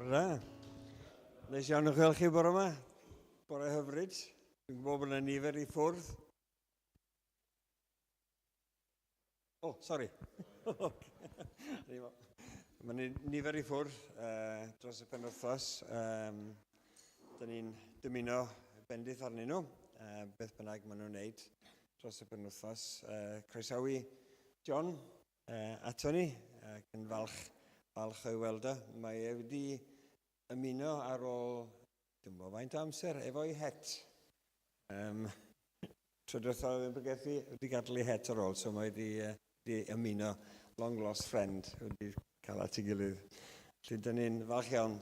Bore da. Neis iawn o'ch weld chi bore yma. Bore hyfryd. Dwi'n gwybod bod yna nifer i ffwrdd. O, oh, sori. Mae nifer i ffwrdd dros y penwythnos. Dyn ni'n dymuno bendith arnyn nhw, beth bynnag maen nhw'n wneud dros y penwythnos. Croesawu John ato ni, ac yn falch, falch o'i weld o. Mae e wedi ymuno ar ôl, dwi'n gwybod faint o amser, efo'i het. Tro diwethaf oedd yn pregethu, wedi gadael ei het ar ôl, so mae wedi, wedi ymuno long lost friend wedi cael at ei gilydd. Felly, dyn ni'n falch iawn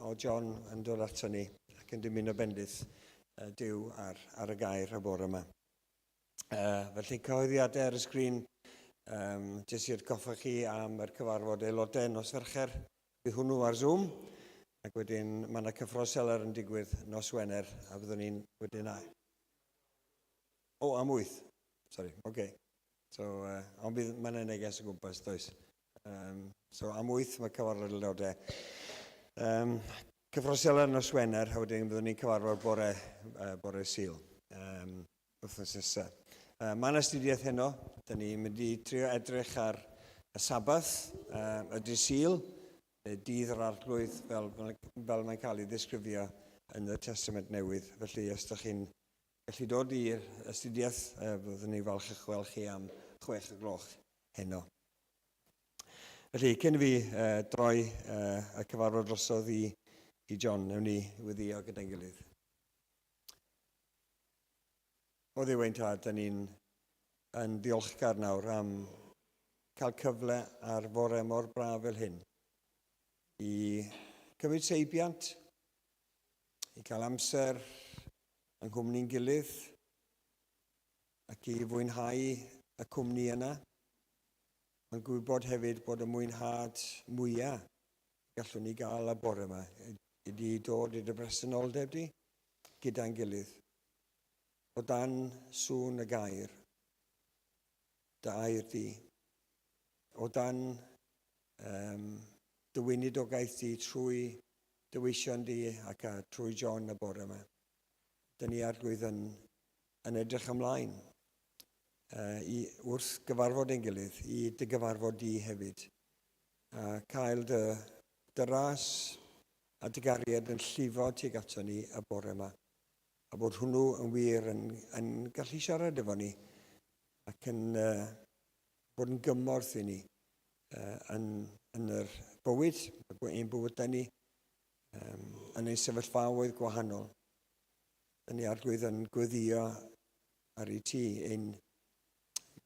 o John yn dod ato ni ac yn dymuno bendith Duw ar, ar y gair y bore yma. Felly, cyhoeddiadau ar y sgrin, jyst i atgoffa chi am yr cyfarfod aelodau nos Fercher, bydd hwnnw ar Zoom, ac wedyn mae yna cyffro seler yn digwydd nos Wener, a fyddwn ni'n wedyn O, am wyth. Sorry, oce. Okay. So, ond bydd, mae'n yna neges o gwmpas, does? So, am wyth mae cyfarfod aelodau. Cyffrosiol ar nos Wener, a wedyn byddwn ni'n cyfarfod bore, bore Sul, wythnos nesaf. Mae yna astudiaeth heno. Dyna ni'n mynd i trio edrych ar y Sabath, y dydd Sul, neu dydd yr Arglwydd, fel, fel mae'n cael ei ddisgrifio yn y Testament Newydd. Felly, os ydych chi'n gallu dod i'r astudiaeth, byddwn ni'n falch eich gweld chi am 6 y gloch heno. Felly, cyn i fi droi y cyfarfod drosodd i, i John, newn ni weddio gyda'n gilydd. O Dduw ein Tad, da ni'n yn ddiolchgar nawr am cael cyfle ar fore mor braf fel hyn i cymryd seibiant, i cael amser yng nghwmni'n gilydd ac i fwynhau y cwmni yna. Mae'n gwybod hefyd bod y mwynhad mwyaf gallwn ni gael y bore yma ydy dod i dy bresenoldeb di gyda'n gilydd. O dan sŵn y gair, dy air di, o dan um, dy weinidogaeth di trwy dy weision di ac a trwy John y bore yma. Dyn ni Arglwydd yn, yn edrych ymlaen i, wrth gyfarfod ein gilydd, i dy gyfarfod di hefyd. A cael dy, dy ras a dy gariad yn llifo tuag ato ni y bore yma. A bod hwnnw yn wir yn, yn gallu siarad efo ni ac yn bod yn gymorth i ni yn, yn yr bywyd, ein bywydau ni, yn ein sefyllfaoedd gwahanol. Yn ei Arglwydd yn gweddio ar i ti ein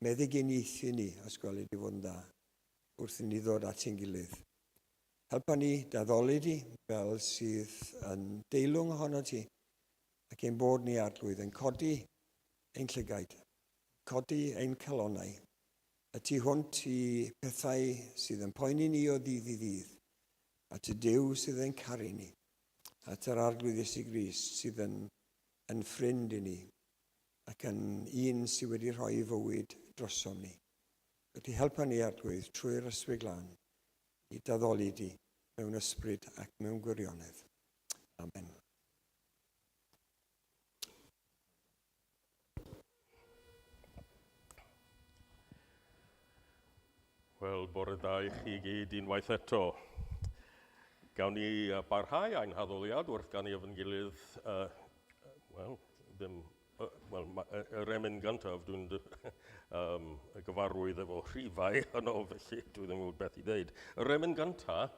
meddyginiaethu ni, os gweli di fod yn dda, wrth i ni ddod at ein gilydd. Helpa ni d'addoli di fel sydd yn deilwng ohono ti, ac ein bod ni, Arglwydd, yn codi ein llygaid, codi ein calonnau, y tu hwnt i pethau sydd yn poeni ni o ddydd i ddydd, at y Duw sydd yn caru ni, at yr Arglwydd Iesu Grist sydd yn, yn ffrind i ni, ac yn un sydd wedi rhoi ei fywyd drosom ni. Felly helpa ni, Arglwydd, trwy'r Ysbryd Glân, i d'addoli di mewn ysbryd ac mewn gwirionedd. Amen. Wel, bore da i chi gyd unwaith eto. Gawn ni barhau ein haddoliad wrth ganu efo'n gilydd, wel, ddim Wel, yr emyn gyntaf, dwi'n gyfarwydd efo rhifau yno, felly dwi ddim yn gwybod beth i ddeud. Yr emyn gyntaf,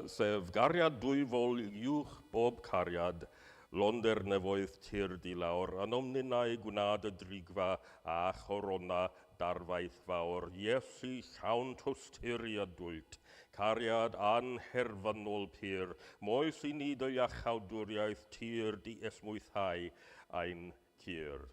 sef gariad dwyfol uwch bob cariad, londer nefoedd tir di lawr, ynom ninnau gwna dy drigfa a chorona darfaith fawr, Iesu llawn tosturi a dwyt, cariad anherfynol pur, moes i ni dy iachawdwriaeth tir di esmwythau ein cur.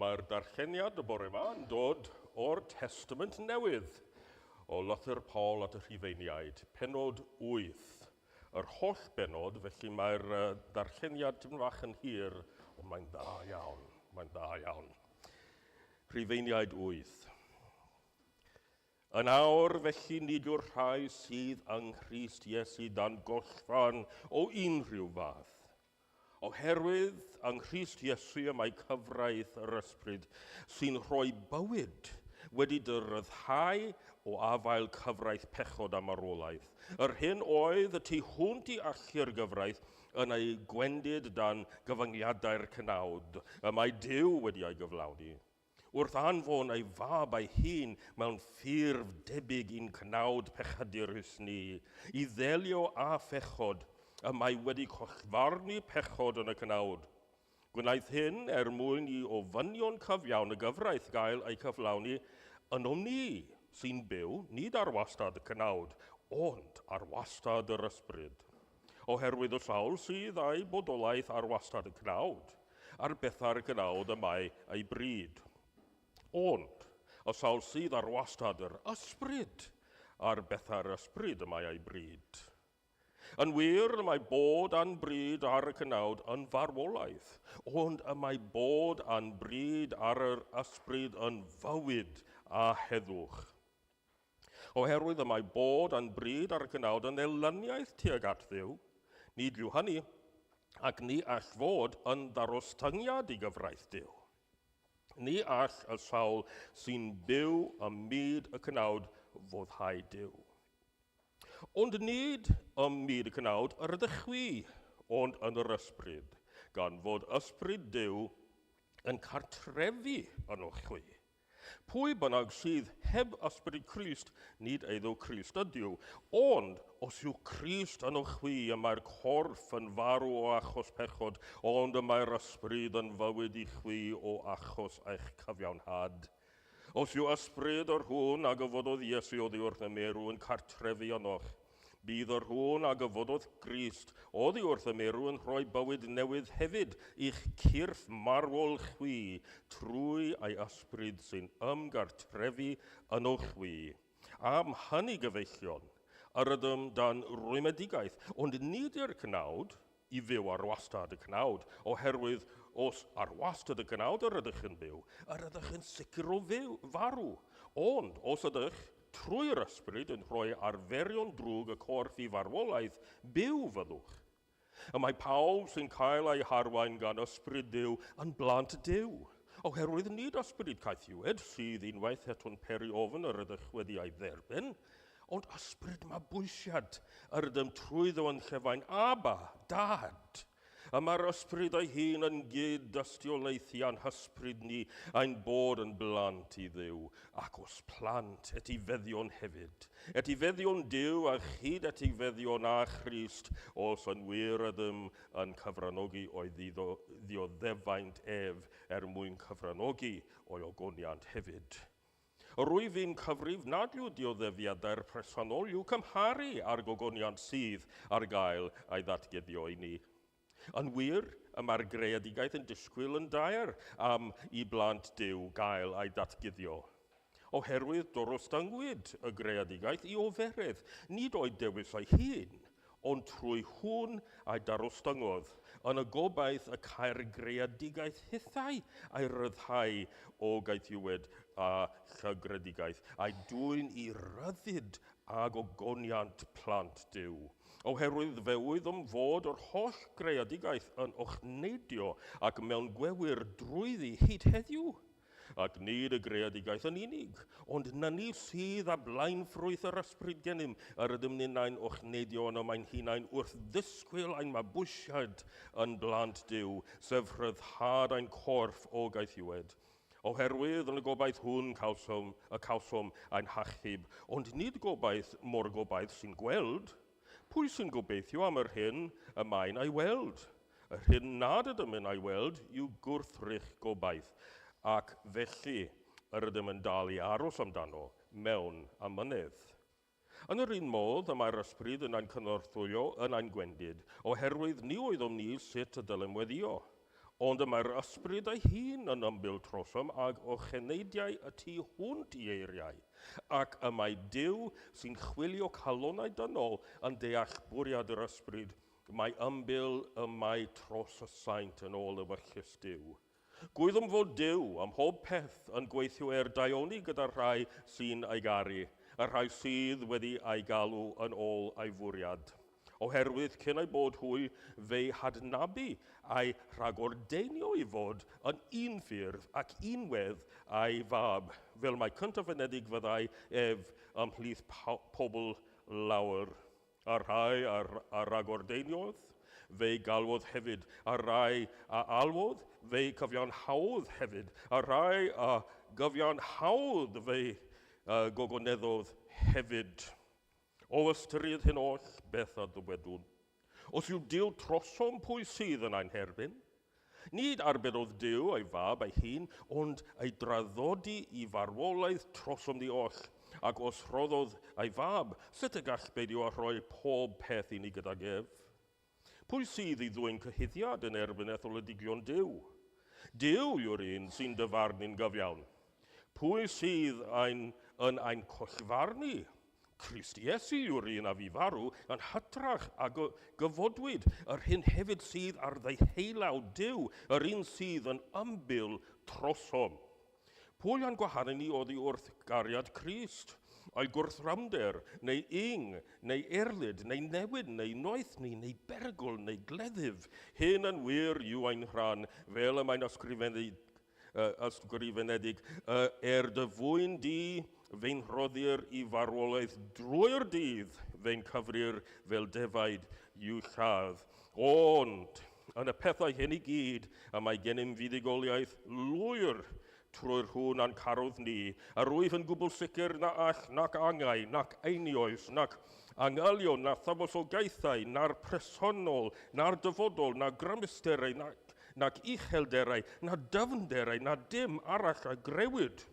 Mae'r darlleniad y bore yma yn dod o'r Testament Newydd, o Lythyr Paul at y Rhufeiniaid, penod 8. Yr holl benod, felly mae'r darlleniad tipyn fach yn hir, ond mae'n dda iawn, mae'n dda iawn. Rhufeiniaid 8. Yn awr, felly, nid yw'r rhai sydd yng Nghrist Iesu dan gollfarn o unrhyw fath. Oherwydd yng Nghrist Iesu y mae cyfraith yr ysbryd sy'n rhoi bywyd wedi dy ryddhau o afael cyfraith pechod a marwolaeth. Yr hyn oedd y tu hwnt i allu'r gyfraith yn ei gwendid dan gyfyngiadau'r cnawd, y mae Duw wedi ei gyflawni. Wrth anfon ei fab ei hun mewn ffurf debyg i'n cnawd pechadurus ni, i ddelio â phechod, y mae wedi collfarnu pechod yn y cnawd. Gwnaeth hyn er mwyn i ofynion cyfiawn y gyfraith gael eu cyflawni ynom ni, sy'n byw nid ar wastad y cnawd, ond ar wastad yr ysbryd. Oherwydd y sawl sydd â'i bodolaeth ar wastad y cnawd, ar bethau'r cnawd y mae ei bryd. Ond y sawl sydd ar wastad yr ysbryd, ar bethau'r ysbryd y mae ei bryd. Yn wir, y mae bod a'n bryd ar y cnawd yn farwolaeth, ond y mae bod a'n bryd ar yr ysbryd yn fywyd a heddwch. Oherwydd y mae bod a'n bryd ar y cnawd yn elyniaeth tuag at Dduw, nid yw hynny, ac ni all fod yn ddarostyngiad i gyfraith Duw. Ni all y sawl sy'n byw ym myd y cnawd foddhau Duw. Ond nid ym myd y cnawd yr ydych chwi, ond yn yr ysbryd, gan fod ysbryd Duw yn cartrefu ynoch chwi. Pwy bynnag sydd heb ysbryd Crist, nid eiddo Crist ydyw. Ond os yw Crist ynoch chwi, y mae'r corff yn farw o achos pechod, ond y mae'r ysbryd yn fywyd i chwi o achos eich cyfiawnhad. Os yw ysbryd yr hwn a gyfododd Iesu oddi wrth y meirw yn cartrefu ynoch, bydd yr hwn a gyfododd Grist oddi wrth y meirw yn rhoi bywyd newydd hefyd i'ch cyrff marwol chwi trwy ei ysbryd sy'n ymgartrefu ynoch chwi. Am hynny, gyfeillion, yr ydym dan rwymedigaeth, ond nid i'r cnawd, i fyw ar wastad y cnawd, oherwydd os ar wastad y cnawd yr ydych yn byw, yr ydych yn sicr o fyw, farw. Ond os ydych, trwy'r ysbryd, yn rhoi arferion drwg y corff i farwolaeth, byw fyddwch. Y mae pawb sy'n cael ei harwain gan ysbryd Duw yn blant Duw. Oherwydd nid ysbryd caethiwed sydd unwaith eto'n peri ofn yr ydych wedi ei dderbyn, ond ysbryd mabwysiad yr ydym trwyddo yn llefain Abba, Dad. Y mae'r ysbryd ei hun yn gyd-dystiolaethu a'n hysbryd ni ein bod yn blant i Dduw, ac os plant, etifeddion hefyd. Etifeddion Duw a chyd etifeddion â Christ, os yn wir ydym yn cyfranogi o'i ddioddefaint ef er mwyn cyfranogi o'i ogoniant hefyd. Rwyf i'n cyfrif nad yw dioddefiadau'r presennol i'w cymharu â'r gogoniant sydd ar gael ei ddatguddio i ni. Yn wir, y mae'r greadigaeth yn disgwyl yn daer am i blant Duw gael ei datguddio. Oherwydd dorostyngwyd y greadigaeth i oferedd, nid o'i dewis ei hun, ond trwy hwn a'i darostyngodd, yn y gobaith y cael greadigaeth hithau a'i ryddhau o gaethiwed a llygredigaeth, a'i dwyn i ryddid a gogoniant plant Duw. Oherwydd fe wyddom fod yr holl greadigaeth yn ochneidio ac mewn gwewyr drwyddi hyd heddiw. Ac nid y greadigaeth yn unig, ond nyni sydd â blaenffrwyth yr ysbryd gennym, yr ydym ninnau'n ochneidio ynom ein hunain wrth ddisgwyl ein mabwysiad yn blant Duw, sef rhyddhad ein corff o gaethiwed. Oherwydd yn y gobaith hwn cawsom, y cawsom ein hachub, ond nid gobaith mor gobaith sy'n gweld. Pwy sy'n gobeithio am yr hyn y mae'n ei weld? Yr hyn nad ydym yn ei weld yw gwrthrych gobaith, ac felly yr ydym yn dal i aros amdano mewn amynedd. Yn yr un modd, y mae'r ysbryd yn ein cynorthwyo yn ein gwendid, oherwydd ni wyddom ni sut y dylem weddio. Ond y mae'r ysbryd ei hun yn ymbil trosom ag ocheneidiau y tu hwnt i eiriau, ac y mae Duw sy'n chwilio calonnau dynol yn deall bwriad yr ysbryd, mae ymbil y mae tros y saint yn ôl ewyllys Duw. Gwyddom fod Duw am mhob peth yn gweithio er daioni gyda'r rhai sy'n ei garu, y rhai sydd wedi ei galw yn ôl ei fwriad. Oherwydd cyn eu bod hwy fe'i hadnabu a'i rhagordeinio i fod yn un ffurf ac un wedd a'i fab, fel mai cyntaf-anedig fyddai ef ymhlith pobl lawer. A'r rhai a ragordeiniodd, fe'i galwodd hefyd. A'r rhai a alwodd, fe'i cyfiawnhaodd hefyd. A'r rhai a gyfiawnhaodd, fe'i gogoneddodd hefyd. O ystyried hyn oll, beth a ddywedwn? Os yw Duw trosom, pwy sydd yn ein herbyn? Nid arbedodd Duw ei fab ei hun, ond ei draddodi i farwolaeth trosom ni oll. Ac os rhoddodd ei fab, sut y gall beidio â rhoi pob peth i ni gydag ef? Pwy sydd i ddwyn cyhuddiad yn erbyn etholedigion Duw? Duw yw'r un sy'n dyfarnu'n gyfiawn. Pwy sydd ein, yn ein collfarnu? Crist Iesu yw'r un a fu farw, yn hytrach a gyfodwyd, yr hyn hefyd sydd ar ddeheulaw Duw, yr un sydd yn ymbil trosom. Pwy a'n gwahanu ni oddi wrth gariad Crist? Ai gwrthramder, neu ing, neu erlid, neu newyn, neu noethni, neu berygl, neu gleddyf? Hyn yn wir yw ein rhan, fel y mae'n ysgrifenedig, er dy fwyn di, fe'n rhoddir i farwolaeth drwy'r dydd, fe'n cyfrir fel defaid i'w lladd. Ond, yn y pethau hyn i gyd, y mae gennym fuddugoliaeth lwyr trwy'r hwn a'n carodd ni, a rwyf yn gwbl sicr na all nac angau, nac einioes, nac angylion, na thywysogaethau, na'r presennol, na'r dyfodol, na grymusterau, nac uchelderau, na dyfnderau, na dim arall a grewyd,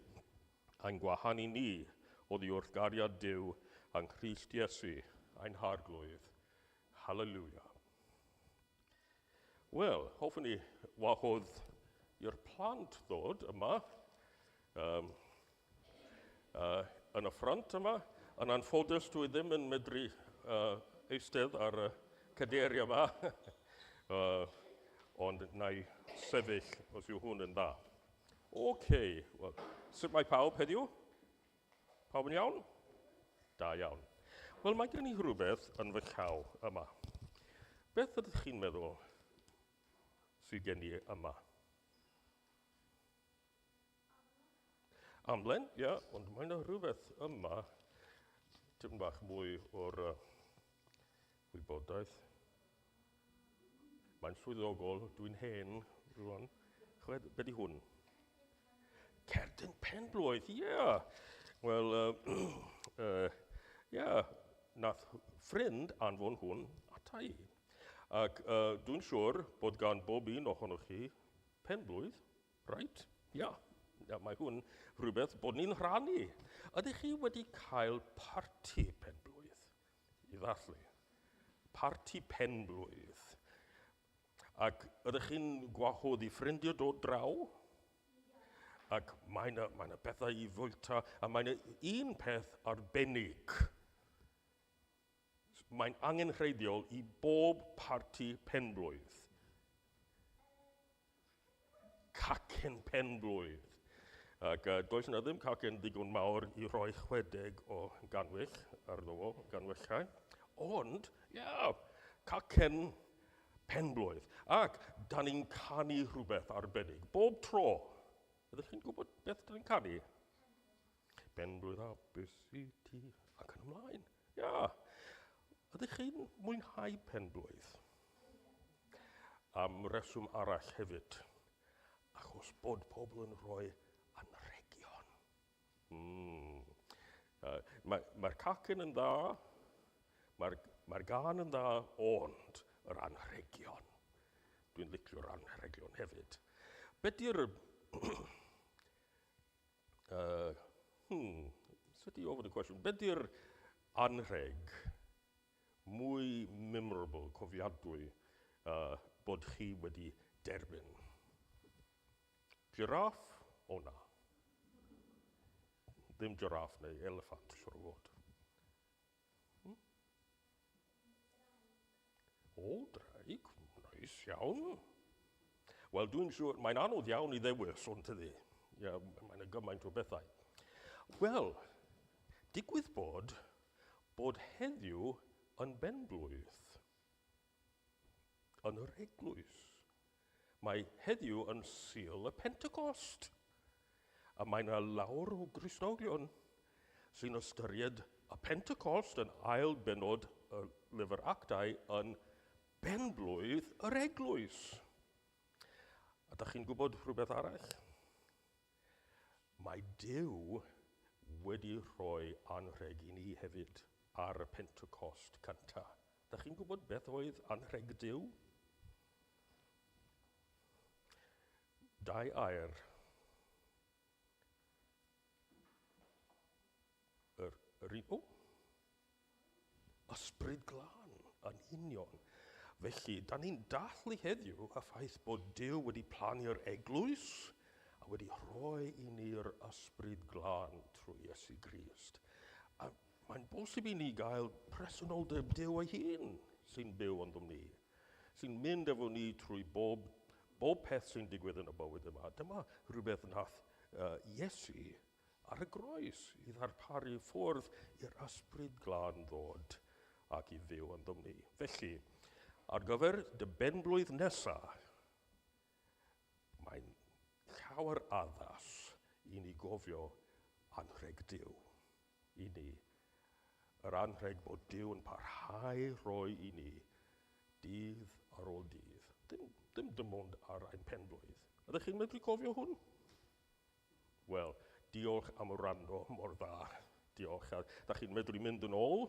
a'n gwahanu ni oddi wrth gariad Duw yng Nghrist Iesu, ein Harglwydd. Hallelujah. Wel, hoffwn i wahodd i'r plant ddod yma, yn y ffrant yma. Yn anffodus, dwi ddim yn medru eistedd ar y cadeiriau yma, ond na i sefyll os yw hwn yn dda. OK, wel, sut mae pawb heddiw? Pawb yn iawn? Da iawn. Wel, mae gen i rhywbeth yn fy llaw yma. Beth ydych chi'n meddwl sydd gen i yma? Amlen, ie, yeah, ond mae yna rhywbeth yma, tipyn bach mwy o'r wybodaeth. Mae'n swyddogol, dwi'n hen rwan. Chwed, be di hwn? Cerdyn penblwydd, ie. Yeah. Wel, ie, yeah, nath ffrind anfon hwn ata i. Ac dwi'n siŵr bod gan bob un ohonoch chi penblwydd, right? Ia, yeah. Yeah, mae hwn rhywbeth bod ni'n rhannu. Ydych chi wedi cael parti penblwydd i ddathlu? Parti penblwydd. Ac ydych chi'n gwahodd i ffrindiau dod draw? Ac mae yna, mae yna bethau i fwyta, a mae yna un peth arbennig. Mae'n angenrheidiol i bob parti penblwydd. Cacen penblwydd. Ac does yna ddim cacen digon mawr i rhoi 60 o ganwyll arno fo, ganwyllau. Ond, ia, yeah, cacen penblwydd. Ac da ni'n canu rhywbeth arbennig. Bob tro. Ydych chi'n gwybod beth da ni'n canu? Penblwydd hapus i ti. Ac yn ymlaen. Ia. Yeah. Ydych chi'n mwynhau penblwydd? Am reswm arall hefyd. Achos bod pobl yn rhoi anrhegion. Mae'r cacen yn dda, mae'r gân yn dda, ond yr anrhegion. Dwi'n licio'r anrhegion hefyd. Be di'r... Sut i ofyn y cwestiwn? Be di'r anrheg mwy memorable, cofiadwy, bod chi wedi derbyn? Giraff? O na. Ddim giraff neu eliffant, siwr o fod. O, draig, neis iawn. Wel, dwi'n siŵr, mae'n anodd iawn i ddewis, ond tydi. Ie, mae'n gymaint o bethau. Wel, digwydd bod, bod heddiw yn benblwydd yn yr eglwys. Mae heddiw yn Sul y Pentecost. A mae yna lawer o Gristnogion sy'n ystyried y Pentecost yn ail benod y lyfr Actau yn benblwydd yr eglwys. A da chi'n gwybod rhywbeth arall? Mae Duw wedi rhoi anrheg i ni hefyd ar y Pentecost cyntaf. Da chi'n gwybod beth oedd anrheg Duw? Dau air. Yr, yr un, o! Ysbryd Glân, yn union. Felly, da ni'n dathlu heddiw y ffaith bod Duw wedi plannu'r eglwys a wedi rhoi i ni'r Ysbryd Glân trwy Iesu Grist. A mae'n bosib i ni gael presenoldeb Duw ei hun sy'n byw ynddo ni, sy'n mynd efo ni trwy bob, bob peth sy'n digwydd yn y bywyd yma. Dyma rhywbeth nath Iesu ar y groes i ddarparu ffordd i'r Ysbryd Glân ddod ac i fyw ynddom ni. Felly, ar gyfer dy benblwydd nesaf, mae'n llawer addas i ni gofio anrheg Duw i ni. Yr anrheg bod Duw yn parhau rhoi i ni dydd ar ôl dydd. Dim, dim dim ond ar ein penblwydd. Ydych chi'n medru cofio hwn? Wel, diolch am wrando mor dda. Diolch. A da chi'n medru mynd yn ôl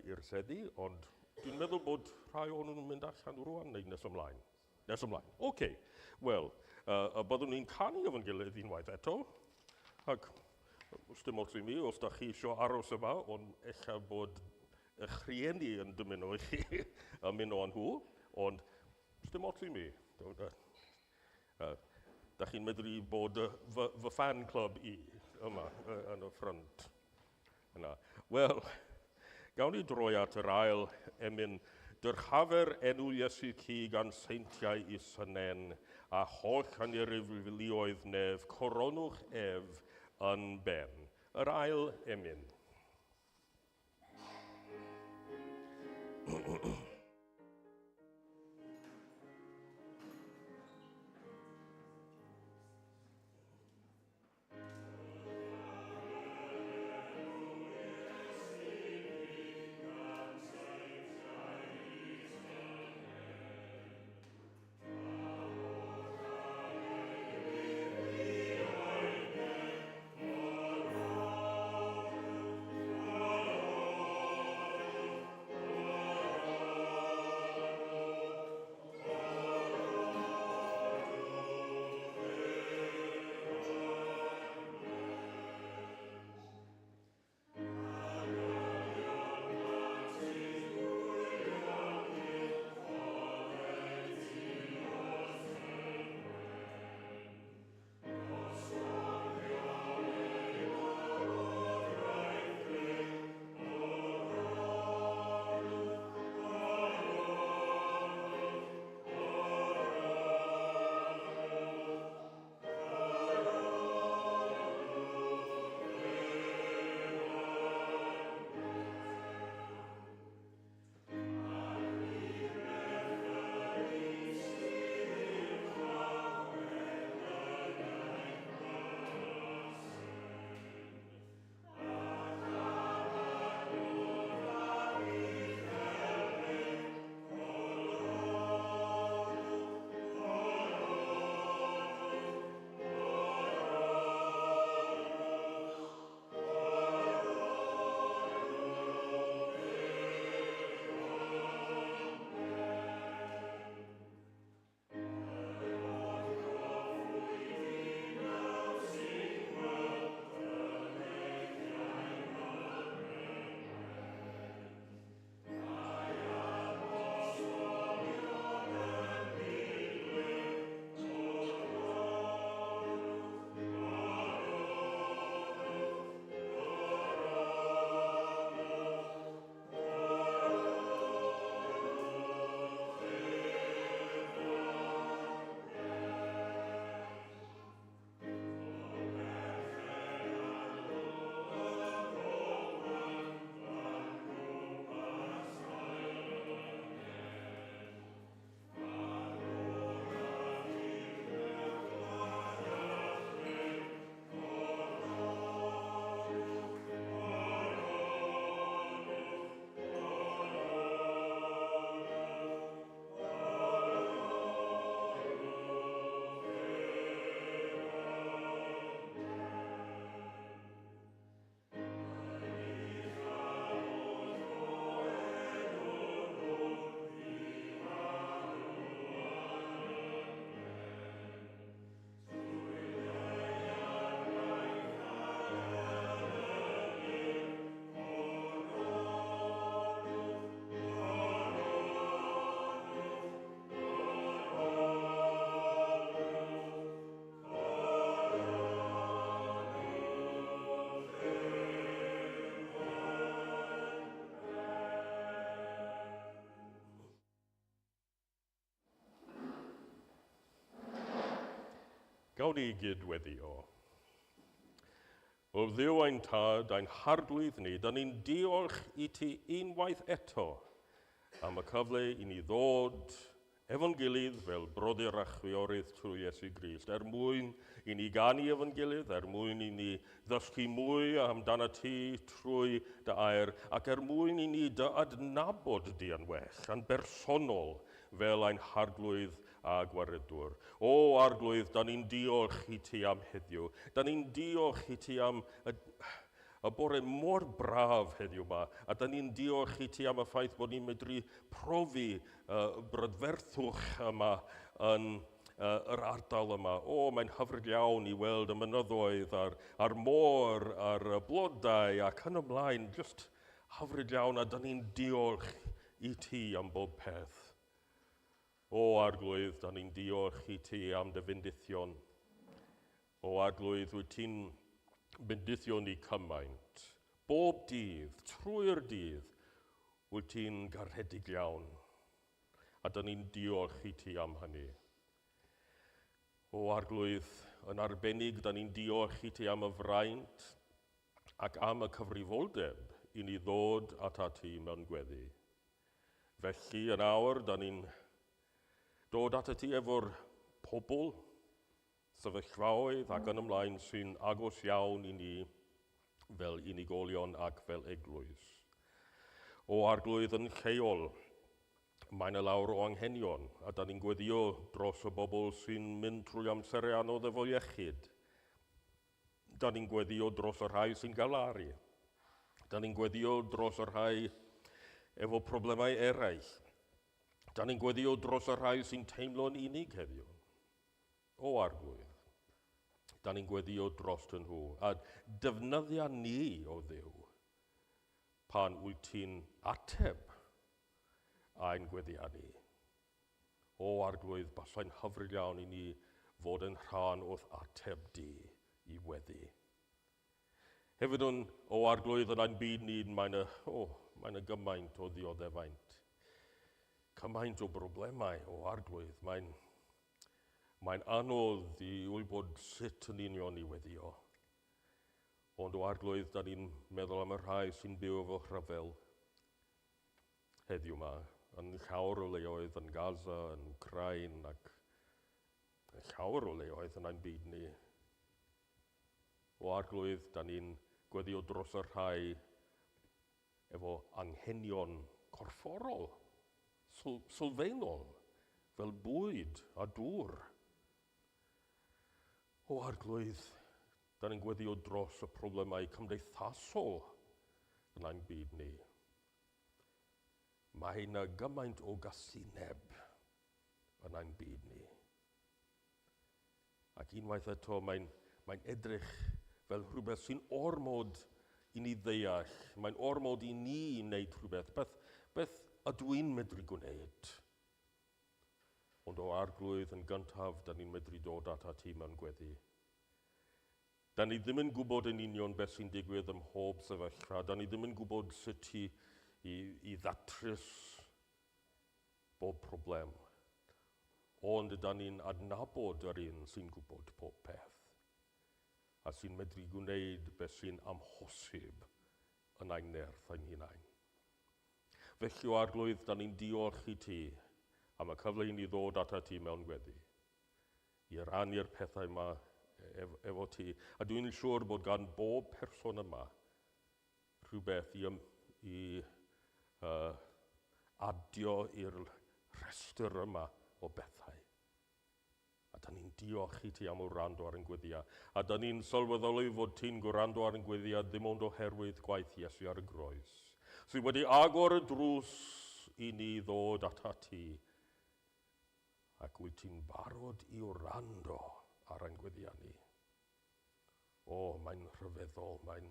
i'r seddi, ond dwi'n meddwl bod rhai ohonyn nhw'n mynd allan rwan neu nes ymlaen. Nes ymlaen. Oce. Okay. Wel, byddwn ni'n canu efo'n gilydd unwaith eto. Ac os dim ots i mi, os da chi eisiau aros yma, ond ella bod eich rhieni yn dymuno i chi ymuno â nhw, ond dim ots i mi. Da chi'n medru bod fy, fy fan club i yma yn y ffrynt. Yna. Wel, gawn ni droi at yr ail emyn. Dyrchafer enw Iesu ci gan seintiau i synen, a holl aneriflioedd nef, coronwch ef yn ben. Yr ail emyn. Gawn ni gyd weddio. O Dduw ein Tad, ein Harglwydd ni, da ni'n diolch i ti unwaith eto am y cyfle i ni ddod efo'n gilydd fel brodyr a chwiorydd trwy Iesu Grist, er mwyn i ni ganu efo'n gilydd, er mwyn i ni ddysgu mwy amdano ti trwy dy air, ac er mwyn i ni dy adnabod di yn well, yn bersonol, fel ein Harglwydd a Gwaredwr. O Arglwydd, da ni'n diolch i ti am heddiw. Da ni'n diolch i ti am y, y bore mor braf heddiw yma, a da ni'n diolch i ti am y ffaith bod ni'n medru profi brydferthwch yma yn yr ardal yma. O, mae'n hyfryd iawn i weld y mynyddoedd a'r, a'r môr a'r blodau ac yn ymlaen. Just hyfryd iawn, a da ni'n diolch i ti am bob peth. O Arglwydd, da ni'n diolch i ti am dy fendithion. O Arglwydd, wyt ti'n bendithio ni cymaint. Bob dydd, trwy'r dydd, wyt ti'n garedig iawn. A da ni'n diolch i ti am hynny. O Arglwydd, yn arbennig, da ni'n diolch i ti am y fraint ac am y cyfrifoldeb i ni ddod atat ti mewn gweddi. Felly, yn awr, da ni'n dod atat ti efo'r pobl, sefyllfaoedd ac yn ymlaen sy'n agos iawn i ni fel unigolion ac fel eglwys. O Arglwydd, yn lleol, mae yna lawr o anghenion, a da ni'n gweddio dros y bobl sy'n mynd trwy amserau anodd efo iechyd. Da ni'n gweddio dros y rhai sy'n galaru. Da ni'n gweddio dros y rhai efo problemau eraill. Da ni'n gweddio dros y rhai sy'n teimlo'n unig heddiw. O Arglwydd, da ni'n gweddio dros nhw, a defnyddia ni, o Dduw, pan wyt ti'n ateb ein gweddiau ni. O Arglwydd, basai'n hyfryd iawn i ni fod yn rhan o'th ateb di i weddi. Hefyd yn, o Arglwydd, yn ein byd ni, mae'n y, oh, mae'n y gymaint o ddioddefaint. Cymaint o broblemau, o Arglwydd. Mae'n mae anodd i wybod sut yn union i weddio. Ond o Arglwydd, da ni'n meddwl am y rhai sy'n byw efo rhyfel heddiw yma, yn llawer o leoedd yn Gaza, yn Wcrain ac yn llawer o leoedd yn ein byd ni. O Arglwydd, da ni'n gweddio dros y rhai efo anghenion corfforol, sylfaenol, fel bwyd a dŵr. O Arglwydd, da ni'n gweddio dros y problemau cymdeithasol yn ein byd ni. Mae yna gymaint o gasineb yn ein byd ni. Ac unwaith eto mae'n mae edrych fel rhywbeth sy'n ormod i ni ddeall. Mae'n ormod i ni wneud rhywbeth. Beth, beth ydw i'n medru gwneud? Ond o Arglwydd, yn gyntaf, da ni'n medru dod at ti mewn gweddi. Da ni ddim yn gwybod yn union beth sy'n digwydd ym mhob sefyllfa. Da ni ddim yn gwybod sut i, i, i ddatrys bob problem. Ond da ni'n adnabod yr un sy'n gwybod pob peth a sy'n medru gwneud beth sy'n amhosib yn ein nerth ein hunain. Felly o Arglwydd, da ni'n diolch i ti am y cyfle i ni ddod atat ti mewn gweddi, i rannu'r pethau yma efo ti. A dwi'n siŵr bod gan bob person yma rhywbeth i, i adio i'r rhestr yma o bethau. A da ni'n diolch i ti am wrando ar ein gweddiau. A da ni'n sylweddoli fod ti'n gwrando ar ein gweddiau ddim ond oherwydd gwaith Iesu ar y groes, sydd wedi agor y drws i ni ddod atat ti. Ac wyt ti'n barod i wrando ar ein gweddiau ni. O, mae'n rhyfeddol, mae'n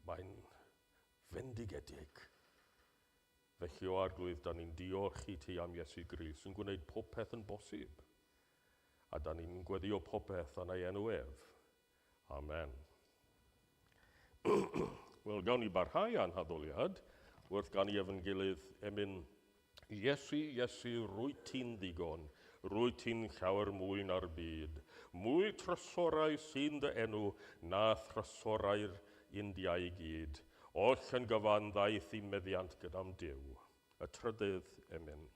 mae'n fendigedig. Felly o Arglwydd, da ni'n diolch i ti am Iesu Grist sy'n gwneud popeth yn bosib. A da ni'n gweddio popeth yn ei enw ef. Amen. Wel, gawn ni barhau â'n haddoliad wrth ganu efo'n gilydd emyn Iesu, Iesu, rwyt ti'n ddigon. Rwyt ti'n llawer mwy na'r byd. Mwy trysorau sy'n dy enw na thrysorau'r India i gyd. Oll yn gyfan ddaeth i meddiant gyda'm Duw. Y trydydd emyn.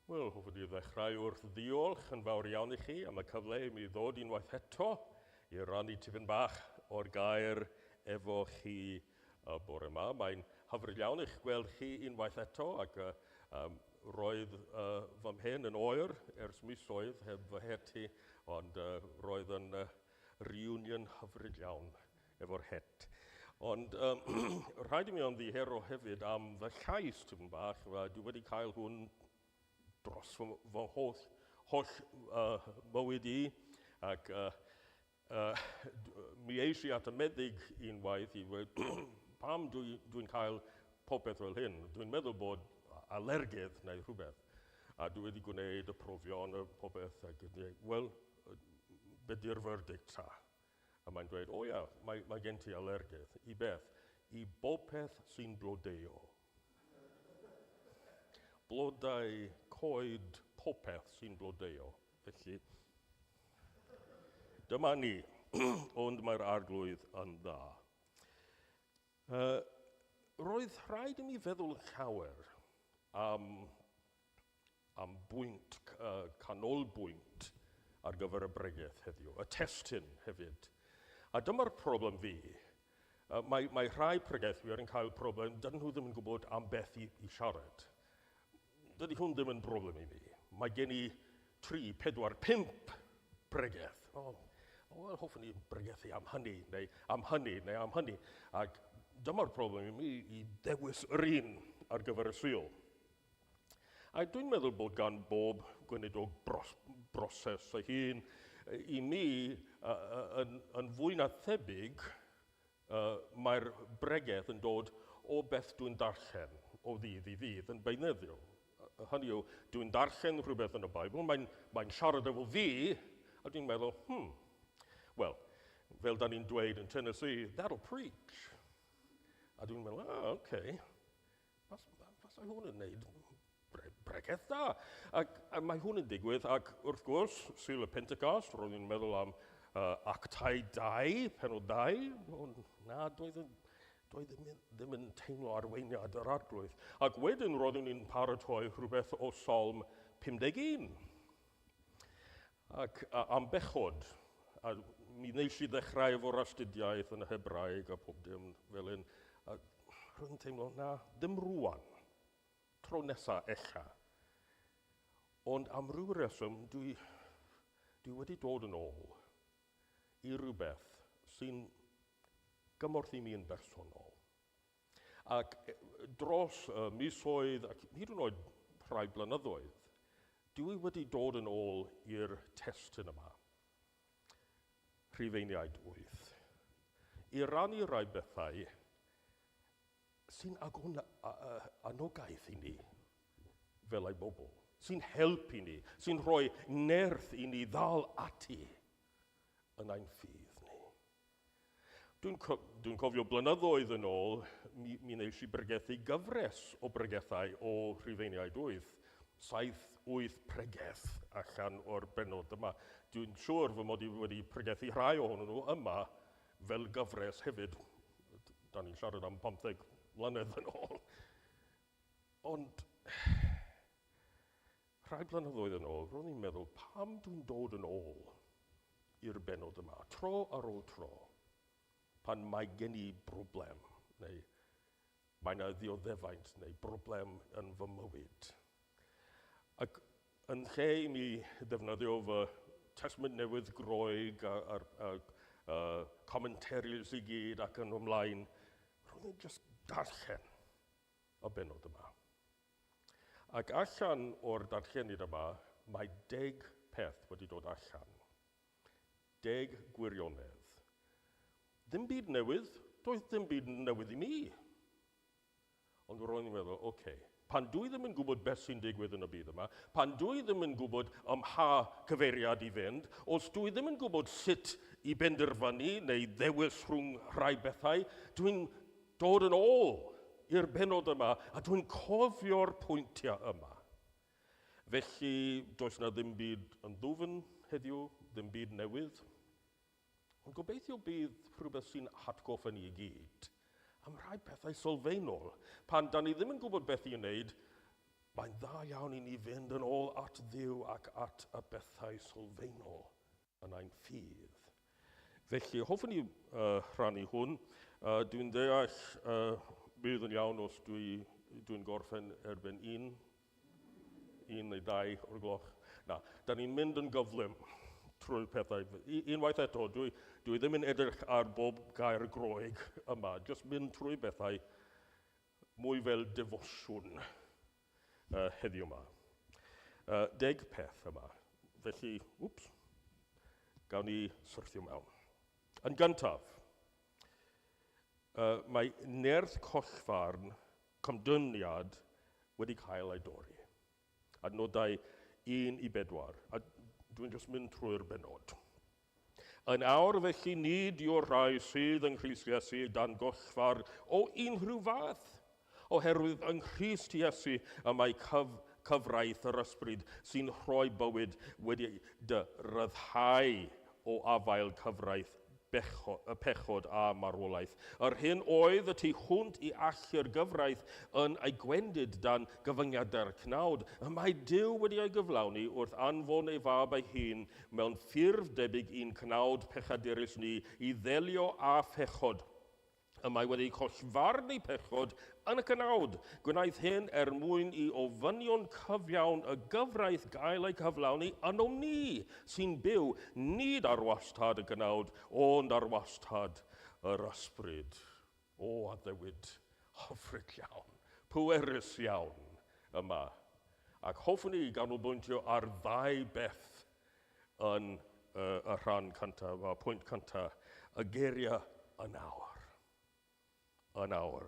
Wel, hoffwn i ddechrau wrth ddiolch yn fawr iawn i chi am y cyfle i mi ddod unwaith eto i rannu tipyn bach o'r gair efo chi y bore yma. Mae'n hyfryd iawn i'ch gweld chi unwaith eto ac roedd fy mhen yn oer ers misoedd heb fy het i, ond roedd yn reunion hyfryd iawn efo'r het. Ond rhaid i mi ymddiheuro hefyd am fy llais tipyn bach. Dwi wedi cael hwn dros fy holl bywyd i, ac mi eis i at y meddyg unwaith i ddweud, pam dwi'n cael popeth fel hyn? Dwi'n meddwl bod alergedd neu rhywbeth. A dwi wedi gwneud y profion, y popeth, ac wel, be di'r verdict ta? A mae'n dweud, o ia, mae gen ti alergedd. I beth? I bopeth sy'n blodeuo. Blodau, coed, popeth sy'n blodeuo. Felly, dyma ni, ond mae'r arglwydd yn dda. Roedd rhaid i mi feddwl llawer am bwynt, canolbwynt ar gyfer y bregeth heddiw, y testun hefyd. A dyma'r problem fi. Mae rhai pregethwyr yn cael problem, dydyn nhw ddim yn gwybod am beth i siarad. Dydy hwn ddim yn broblem i mi. Mae gen i 3, 4, 5 bregeth. O, wel, hoffwn i bregethu am hynny, neu am hynny, neu am hynny. Ac dyma'r problem i mi i ddewis yr un ar gyfer y Sul. A dwi'n meddwl bod gan bob gweinidog broses ei hun. I mi, yn fwy na thebyg, mae'r bregeth yn dod o beth dwi'n darllen o ddydd i ddydd yn beunyddiol. Hynny yw, dwi'n darllen rhywbeth yn y Beibl, mae'n siarad efo fi, a dwi'n meddwl, wel, fel da ni'n dweud yn Tennessee, that'll preach. A dwi'n meddwl, oce, fasa hwn yn neud bregeth da. Ac mae hwn yn digwydd, ac wrth gwrs, Sul y Pentecost, roedd i'n meddwl am Actau 2, penod 2, ond na, doedd Dwi ddim yn teimlo arweiniad yr Arglwydd. Ac wedyn roeddwn i'n paratoi rhywbeth o Salm 51. Ac am bechod, a mi wnes i ddechrau efo'r astudiaeth yn y Hebraeg a pob dim fel un. A roedd yn teimlo, na, ddim rwan. Tro nesa ella. Ond am ryw reswm, dwi wedi dod yn ôl i rhywbeth sy'n gymorth i mi yn bersonol. Ac dros misoedd, ac hyd yn oed rhai blynyddoedd, dwi wedi dod yn ôl i'r testun yma, Rhufeiniaid 8, i rannu rai bethau sy'n anogaeth i ni fel ei bobl, sy'n helpu ni, sy'n rhoi nerth i ni ddal ati yn ein ffydd ni. Dwi'n cofio blynyddoedd yn ôl, mi wnes i bregethu gyfres o bregethau o Rhufeiniaid 8, 7-8 pregeth allan o'r bennod yma. Dwi'n siŵr fy mod i wedi pregethu rhai ohonyn nhw yma fel gyfres hefyd. Da ni'n siarad am 15 mlynedd yn ôl. Ond rhai blynyddoedd yn ôl, ro'n i'n meddwl, pam dwi'n dod yn ôl i'r bennod yma, tro ar ôl tro, pan mae gen i broblem, neu mae yna ddioddefaint neu broblem yn fy mywyd. Ac yn lle i mi ddefnyddio fy Testament Newydd Groeg a'r commentaries i gyd ac yn ymlaen, roedd i'n just darllen y bennod yma. Ac allan o'r darlleniad yma, mae 10 peth wedi dod allan. 10 gwirionedd. Ddim byd newydd, doedd ddim byd newydd i mi. Ond ro'n i'n meddwl, oce, pan dwi ddim yn gwybod beth sy'n digwydd yn y byd yma, pan dwi ddim yn gwybod ym mha cyfeiriad i fynd, os dwi ddim yn gwybod sut i benderfynu neu ddewis rhwng rhai bethau, dwi'n dod yn ôl i'r bennod yma a dwi'n cofio'r pwyntiau yma. Felly, does na ddim byd yn ddwfn heddiw, ddim byd newydd. Ond gobeithio bydd rhywbeth sy'n hatgoffa ni i gyd am rhai pethau sylfaenol. Pan da ni ddim yn gwybod beth i wneud, mae'n dda iawn i ni fynd yn ôl at Dduw ac at y bethau sylfaenol yn ein ffydd. Felly, hoffwn i rhannu hwn. Dwi'n deall bydd yn iawn os dwi'n gorffen erbyn 1 neu 2 o'r gloch. Na, da ni'n mynd yn gyflym trwy'r pethau. Unwaith eto, dwi ddim yn edrych ar bob gair Groeg yma, jyst mynd trwy bethau mwy fel defosiwn heddiw yma. 10 peth yma. Felly, wps, gawn ni syrthio mewn. Yn gyntaf, mae nerth collfarn cymdyniad wedi cael ei dorri. Adnodau 1 i 4. A dwi'n jyst mynd trwy'r bennod. Yn awr felly nid yw'r rhai sydd yng Nghrist Iesu dan gollfarn o unrhyw fath, oherwydd yng Nghrist Iesu y mae cyfraith yr ysbryd sy'n rhoi bywyd wedi dy ryddhau o afael cyfraith pechod a marwolaeth. Yr hyn oedd y tu hwnt i allu'r gyfraith yn ei gwendid dan gyfyngiadau'r cnawd, y mae Duw wedi ei gyflawni wrth anfon ei fab ei hun mewn ffurf debyg i'n cnawd pechadurus ni i ddelio â phechod. Y mae wedi collfarnu pechod yn y cnawd. Gwnaeth hyn er mwyn i ofynion cyfiawn y gyfraith gael ei cyflawni ynom ni, sy'n byw nid ar wastad y cnawd, ond ar wastad yr ysbryd. O, addewid hyfryd iawn, pwerus iawn yma. Ac hoffwn i ganolbwyntio ar ddau beth yn y rhan cyntaf, y pwynt cyntaf, y geiriau yn awr. Yn awr.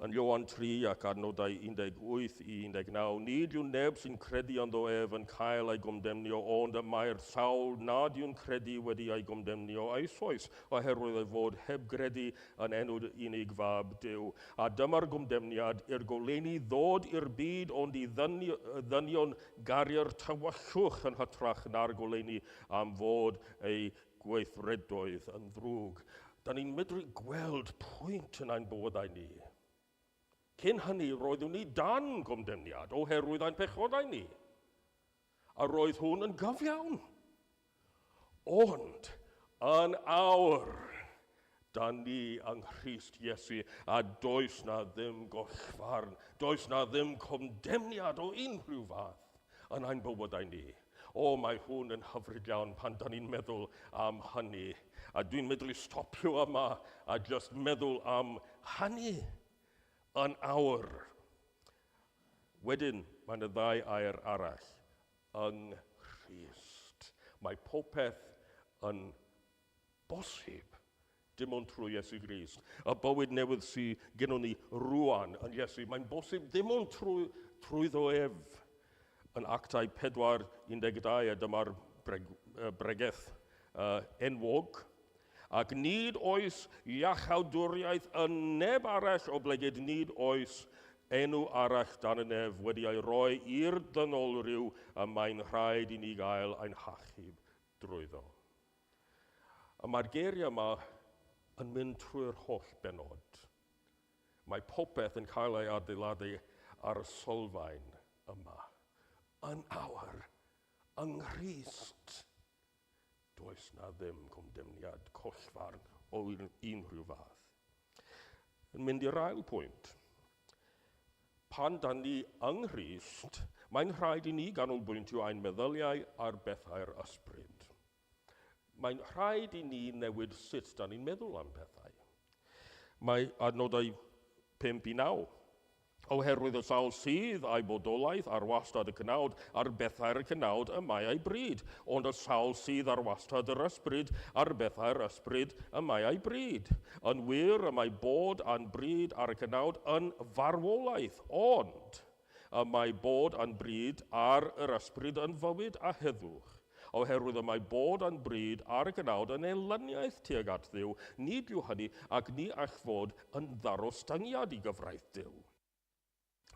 Yn Ioan 3 ac adnodau 18 i 19, nid yw neb sy'n credu ynddo ef yn cael ei gomdemnio, ond y mae'r sawl nad yw'n credu wedi ei gomdemnio eisoes, oherwydd ei fod heb gredu yn enw unig fab Duw. A dyma'r gomdemniad i'r goleuni ddod i'r byd, ond i ddynion garu'r tywyllwch yn hytrach na'r goleuni am fod ei gweithredoedd yn ddrwg. Da ni'n medru gweld pwynt yn ein bywydau ni. Cyn hynny, roeddwn ni dan gondemniad oherwydd ein pechodau ni. A roedd hwn yn gyfiawn. Ond, yn awr, da ni yng Nghrist Iesu, a does na ddim gollfarn, does na ddim condemniad o unrhyw fath yn ein bywydau ni. O, mae hwn yn hyfryd iawn pan da ni'n meddwl am hynny. A dwi'n medru stopio yma a just meddwl am hynny yn awr. Wedyn, mae yna ddau air arall. Yng Nghrist. Mae popeth yn bosib dim ond trwy Iesu Grist. Y bywyd newydd sydd gennon ni rwan yn Iesu, mae'n bosib dim ond trwyddo ef. Yn Actau 4:12, a dyma'r bregeth enwog. Ac nid oes iachawdwriaeth yn neb arall oblegid nid oes enw arall dan y nef wedi ei roi i'r dynol ryw y mae'n rhaid i ni gael ein hachub drwyddo. A mae'r geiriau yma yn mynd trwy'r holl benod. Mae popeth yn cael ei adeiladu ar y sylfaen yma. Yn awr, yng Nghrist, does na ddim condemniad collfarn o unrhyw fath. Yn mynd i'r ail pwynt. Pan dan ni yng Nghrist, mae'n rhaid i ni ganolbwyntio ein meddyliau ar bethau'r ysbryd. Mae'n rhaid i ni newid sut dan ni'n meddwl am pethau. Mae adnodau 5 i 9. Oherwydd y sawl sydd a'i bodolaeth ar wastad y cnawd, ar bethau'r cnawd y mae ei bryd. Ond y sawl sydd ar wastad yr ysbryd, ar bethau'r ysbryd y mae ei bryd. Yn wir, y mae bod a'n bryd ar y cnawd yn farwolaeth, ond y mae bod a'n bryd ar yr ysbryd yn fywyd a heddwch. Oherwydd y mae bod a'n bryd ar y cnawd yn elyniaeth tuag at Dduw, nid yw hynny ac ni all fod yn ddarostyngiad i gyfraith Duw.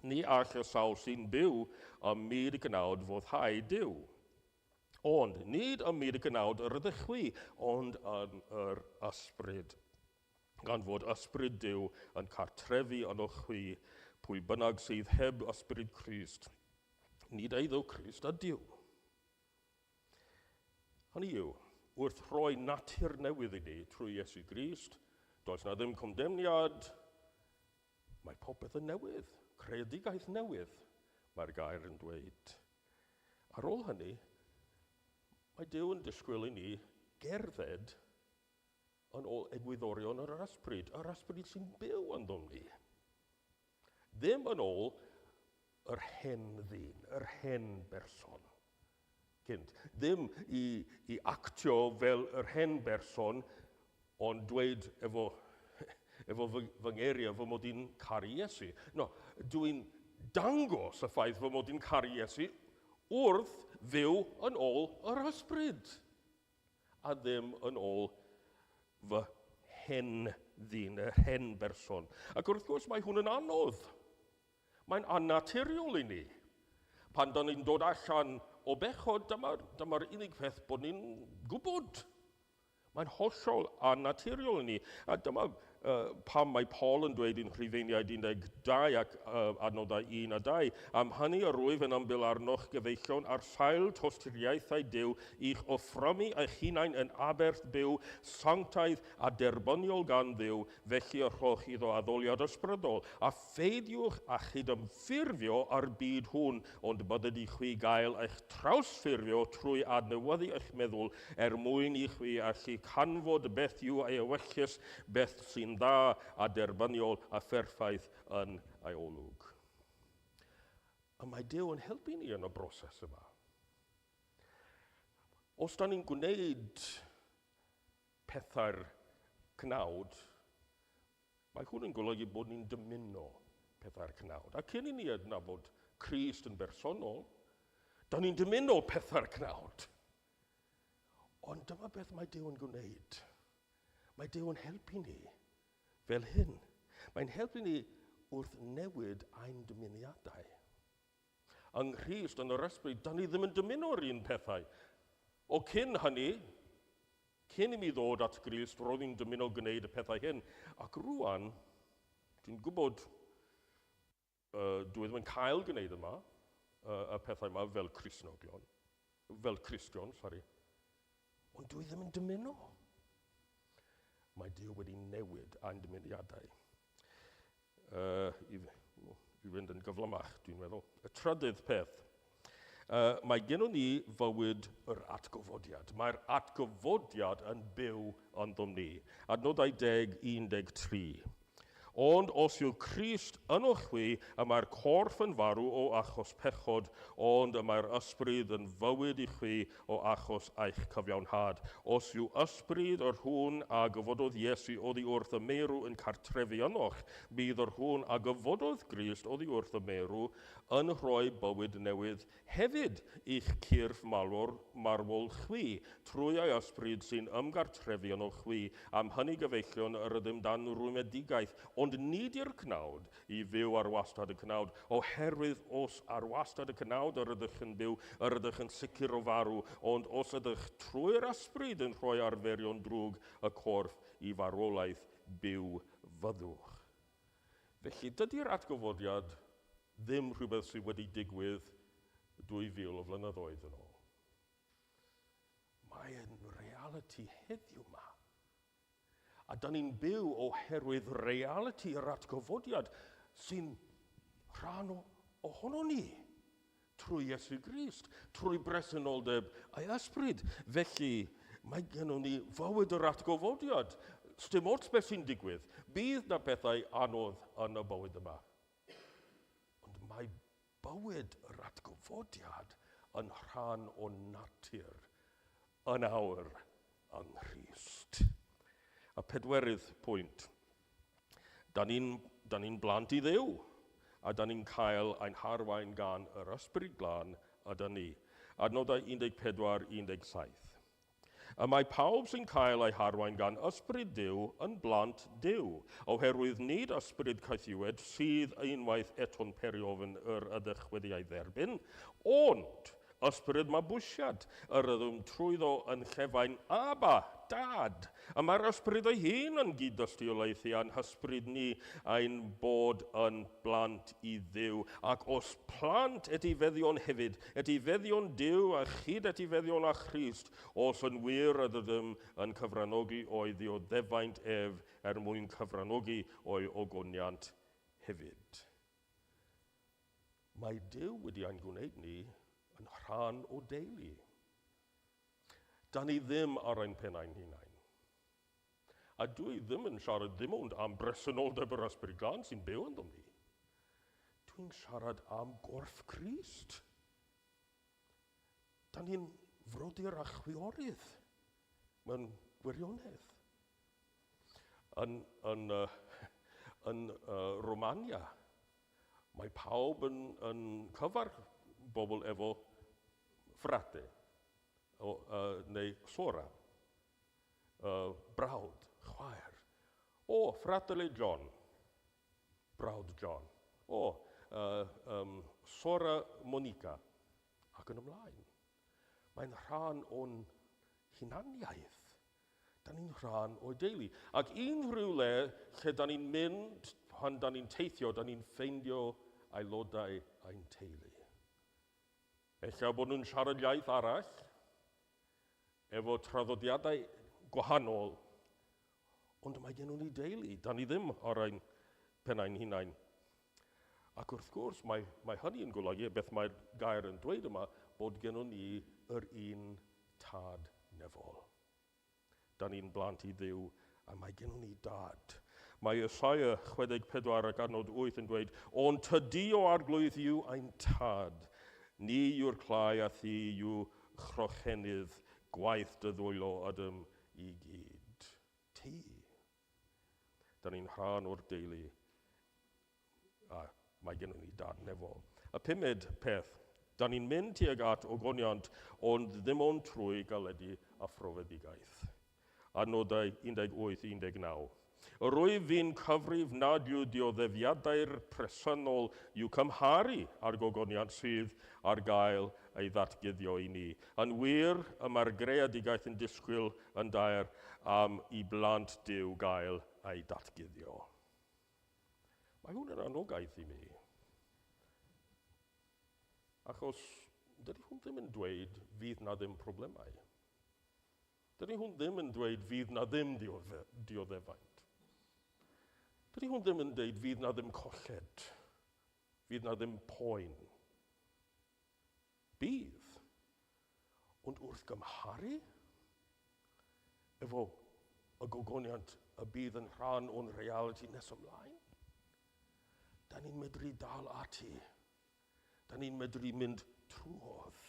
Ni all y sawl sy'n byw ym myd y cnawd foddhau Duw. Ond nid ym myd y cnawd yr ydych chwi, ond yn yr ysbryd. Gan fod ysbryd Duw yn cartrefu ynoch chwi, pwy bynnag sydd heb ysbryd Crist, nid eiddo Crist ydyw. Hynny yw, wrth rhoi natur newydd i ni trwy Iesu Grist, does na ddim condemniad, mae popeth yn newydd, creadigaeth newydd, mae'r gair yn dweud. Ar ôl hynny, mae Duw yn disgwyl i ni gerdded yn ôl egwyddorion yr ysbryd sy'n byw ynddo ni. Ddim yn ôl yr hen ddyn, yr hen berson. Cynt. Ddim i actio fel yr hen berson, ond dweud efo fy ngeiriau fy mod i'n caru Iesu. No, dwi'n dangos y ffaith fy mod i'n caru Iesu wrth fyw yn ôl yr ysbryd, a ddim yn ôl fy hen ddyn, y hen berson. Ac wrth gwrs mae hwn yn anodd. Mae'n annaturiol i ni. Pan da ni'n dod allan o bechod, dyma unig peth bod ni'n gwybod. Mae'n hollol annaturiol i ni. A dyma pam mae Paul yn dweud yn Rhufeiniaid 12 ac adnodau 1 a 2, am hynny yr wyf yn ymbil arnoch gyfeillion ar sail tosturiaethau Duw i'ch offrymu eich hunain yn aberth byw, sanctaidd a derbyniol gan Dduw, felly y rhowch iddo addoliad ysbrydol, a pheidiwch â chydymffurfio â'r byd hwn, ond bydded i chwi gael eich trawsffurfio trwy adnewyddu eich meddwl, er mwyn i chwi allu canfod beth yw ei ewyllys, beth sy'n dda a derbyniol a pherffaith yn ei olwg. A mae Duw yn helpu ni yn y broses yma. Os da ni'n gwneud pethau'r cnawd, mae hwn yn golygu bod ni'n dymuno pethau'r cnawd. A cyn i ni adnabod Crist yn bersonol, da ni'n dymuno pethau'r cnawd. Ond dyma beth mae Duw yn gwneud. Mae Duw yn helpu ni fel hyn. Mae'n helpu ni wrth newid ein dymuniadau. Yng Nghrist, yn yr ysbryd, da ni ddim yn dymuno'r un pethau. O cyn hynny, Cyn i mi ddod at Grist, roedd i'n dymuno gwneud y pethau hyn. Ac rwan, dwi'n gwybod, dwi ddim yn cael gwneud yma, y pethau yma fel Cristnogion, fel Cristion, sori. Ond dwi ddim yn dymuno. Mae Duw wedi newid ein dymuniadau. I fynd yn gyflymach, dwi'n meddwl. Y trydydd peth. Mae gennym ni fywyd yr atgyfodiad. Mae'r atgyfodiad yn byw ynddom ni. Adnodau 10, 13. Ond os yw Crist ynoch chwi, y mae'r corff yn farw o achos pechod, ond y mae'r ysbryd yn fywyd i chwi o achos eich cyfiawnhad. Os yw ysbryd yr hwn a gyfododd Iesu oddi wrth y meirw yn cartrefu ynoch, bydd yr hwn a gyfododd Grist oddi wrth y meirw yn rhoi bywyd newydd hefyd i'ch cyrff marwol chwi, trwy ei ysbryd sy'n ymgartrefu ynoch chwi. Am hynny, gyfeillion, yr ydym dan rwymedigaeth, ond nid i'r cnawd i fyw ar wastad y cnawd, oherwydd os ar wastad y cnawd yr ydych yn byw, yr ydych yn sicr o farw, ond os ydych trwy'r ysbryd yn rhoi arferion drwg y corff i farwolaeth, byw fyddwch. Felly, dydy'r atgyfodiad ddim rhywbeth sydd wedi digwydd 2000 o flynyddoedd yn ôl. Mae'n realiti heddiw yma. A da ni'n byw oherwydd realiti yr atgyfodiad sy'n rhan ohono ni trwy Iesu Grist, trwy bresenoldeb ei ysbryd. Felly, mae gennym ni fywyd yr atgyfodiad. Sdim ots beth sy'n digwydd. Bydd na pethau anodd yn y bywyd yma. Ond mae bywyd yr atgyfodiad yn rhan o natur yn awr yng Nghrist. A pedwerydd pwynt. Da ni'n blant i Dduw, a da ni'n cael ein harwain gan yr Ysbryd Glân yda ni. Adnodau 14, 17. Y mae pawb sy'n cael ei harwain gan ysbryd Duw yn blant Duw, oherwydd nid ysbryd caethiwed sydd unwaith eto'n peri ofn yr ydych wedi ei dderbyn, ond ysbryd mabwysiad yr ydym trwyddo yn llefain Abba, Dad. A mae'r ysbryd ei hun yn gyd-dystiolaethu a'n hysbryd ni ein bod yn blant i Dduw. Ac os plant etifeddion hefyd, etifeddion Duw a chyd-etifeddion â Christ, os yn wir ydym yn cyfranogi o'i ddioddefaint ef er mwyn cyfranogi o'i ogoniant hefyd. Mae Duw wedi ein gwneud ni yn rhan o deulu. Da ni ddim ar ein pennau'n hunain. A dwi ddim yn siarad ddim ond am bresenoldeb yr Ysbryd Glân sy'n byw ynddo ni. Dwi'n siarad am gorff Crist. Da ni'n frodyr a chwiorydd mewn gwirionedd. Yn Romania, mae pawb yn cyfarch bobl efo frate neu sora, brawd, chwaer. O, fratele John, brawd John. O, sora Monica, ac yn ymlaen. Mae'n rhan o'n hunaniaeth. Da ni'n rhan o'i deulu. Ac unrhyw le lle da ni'n mynd, pan da ni'n teithio, da ni'n ffeindio aelodau ein teulu. Ella bod nhw'n siarad iaith arall, efo traddodiadau gwahanol, ond mae gen nhw'n deulu. Da ni ddim ar ein pennau'n hunain. Ac wrth gwrs, mae hynny yn golygu, beth mae'r gair yn dweud yma, bod gen ni yr un tad nefol. Da ni'n blant i Dduw, a mae gen ni dad. Mae Isaia 64 ac adnod 8 yn dweud, ond tydi o arglwydd yw ein tad. Ni yw'r clai a thi yw chrochenydd gwaith dy ddwylo ydym i gyd. Ti. Da ni'n rhan o'r deulu, a mae gennym ni dad nefol. Y pumed peth, da ni'n mynd tuag at ogoniant, ond ddim ond trwy galedu a phrofedigaeth. Adnodau 18-19. Yr wyf fi'n cyfrif nad yw dioddefiadau'r presennol i'w cymharu â'r gogoniant sydd ar gael ei ddatguddio i ni. Yn wir, y mae'r greadigaeth yn disgwyl yn daer am i blant Duw gael ei datguddio. Mae hwn yn anogaeth i mi. Achos dydy hwn ddim yn dweud fydd na ddim problemau. Dydy hwn ddim yn dweud fydd na ddim dioddefaint. Dydy hwn ddim yn dweud fydd na ddim colled. Fydd na ddim poen. Bydd. Ond wrth gymharu efo y gogoniant y bydd yn rhan o'n realiti nes ymlaen, da ni'n medru dal ati. Da ni'n medru mynd trwodd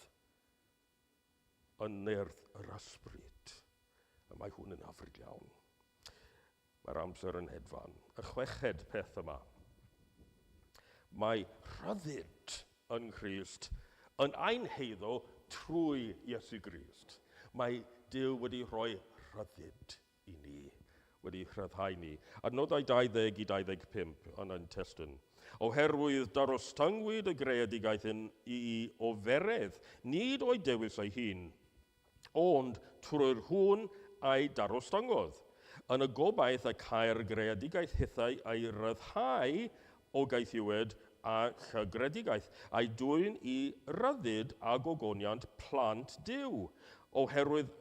yn nerth yr ysbryd. A mae hwn yn hyfryd iawn. Mae'r amser yn hedfan. Y chweched peth yma. Mae rhyddid yng Nghrist yn ein heiddo trwy Iesu Grist. Mae Duw wedi rhoi rhyddid i ni, wedi rhyddhau ni. Adnodau 20 i 25 yn ein testun. Oherwydd darostyngwyd y greadigaeth yn i oferedd, nid o'i dewis ei hun, ond trwy'r hwn a'i darostyngodd, yn y gobaith y cae'r greadigaeth hithau ei ryddhau o gaethiwed a llygredigaeth, a'i dwyn i ryddid a gogoniant plant Duw. Oherwydd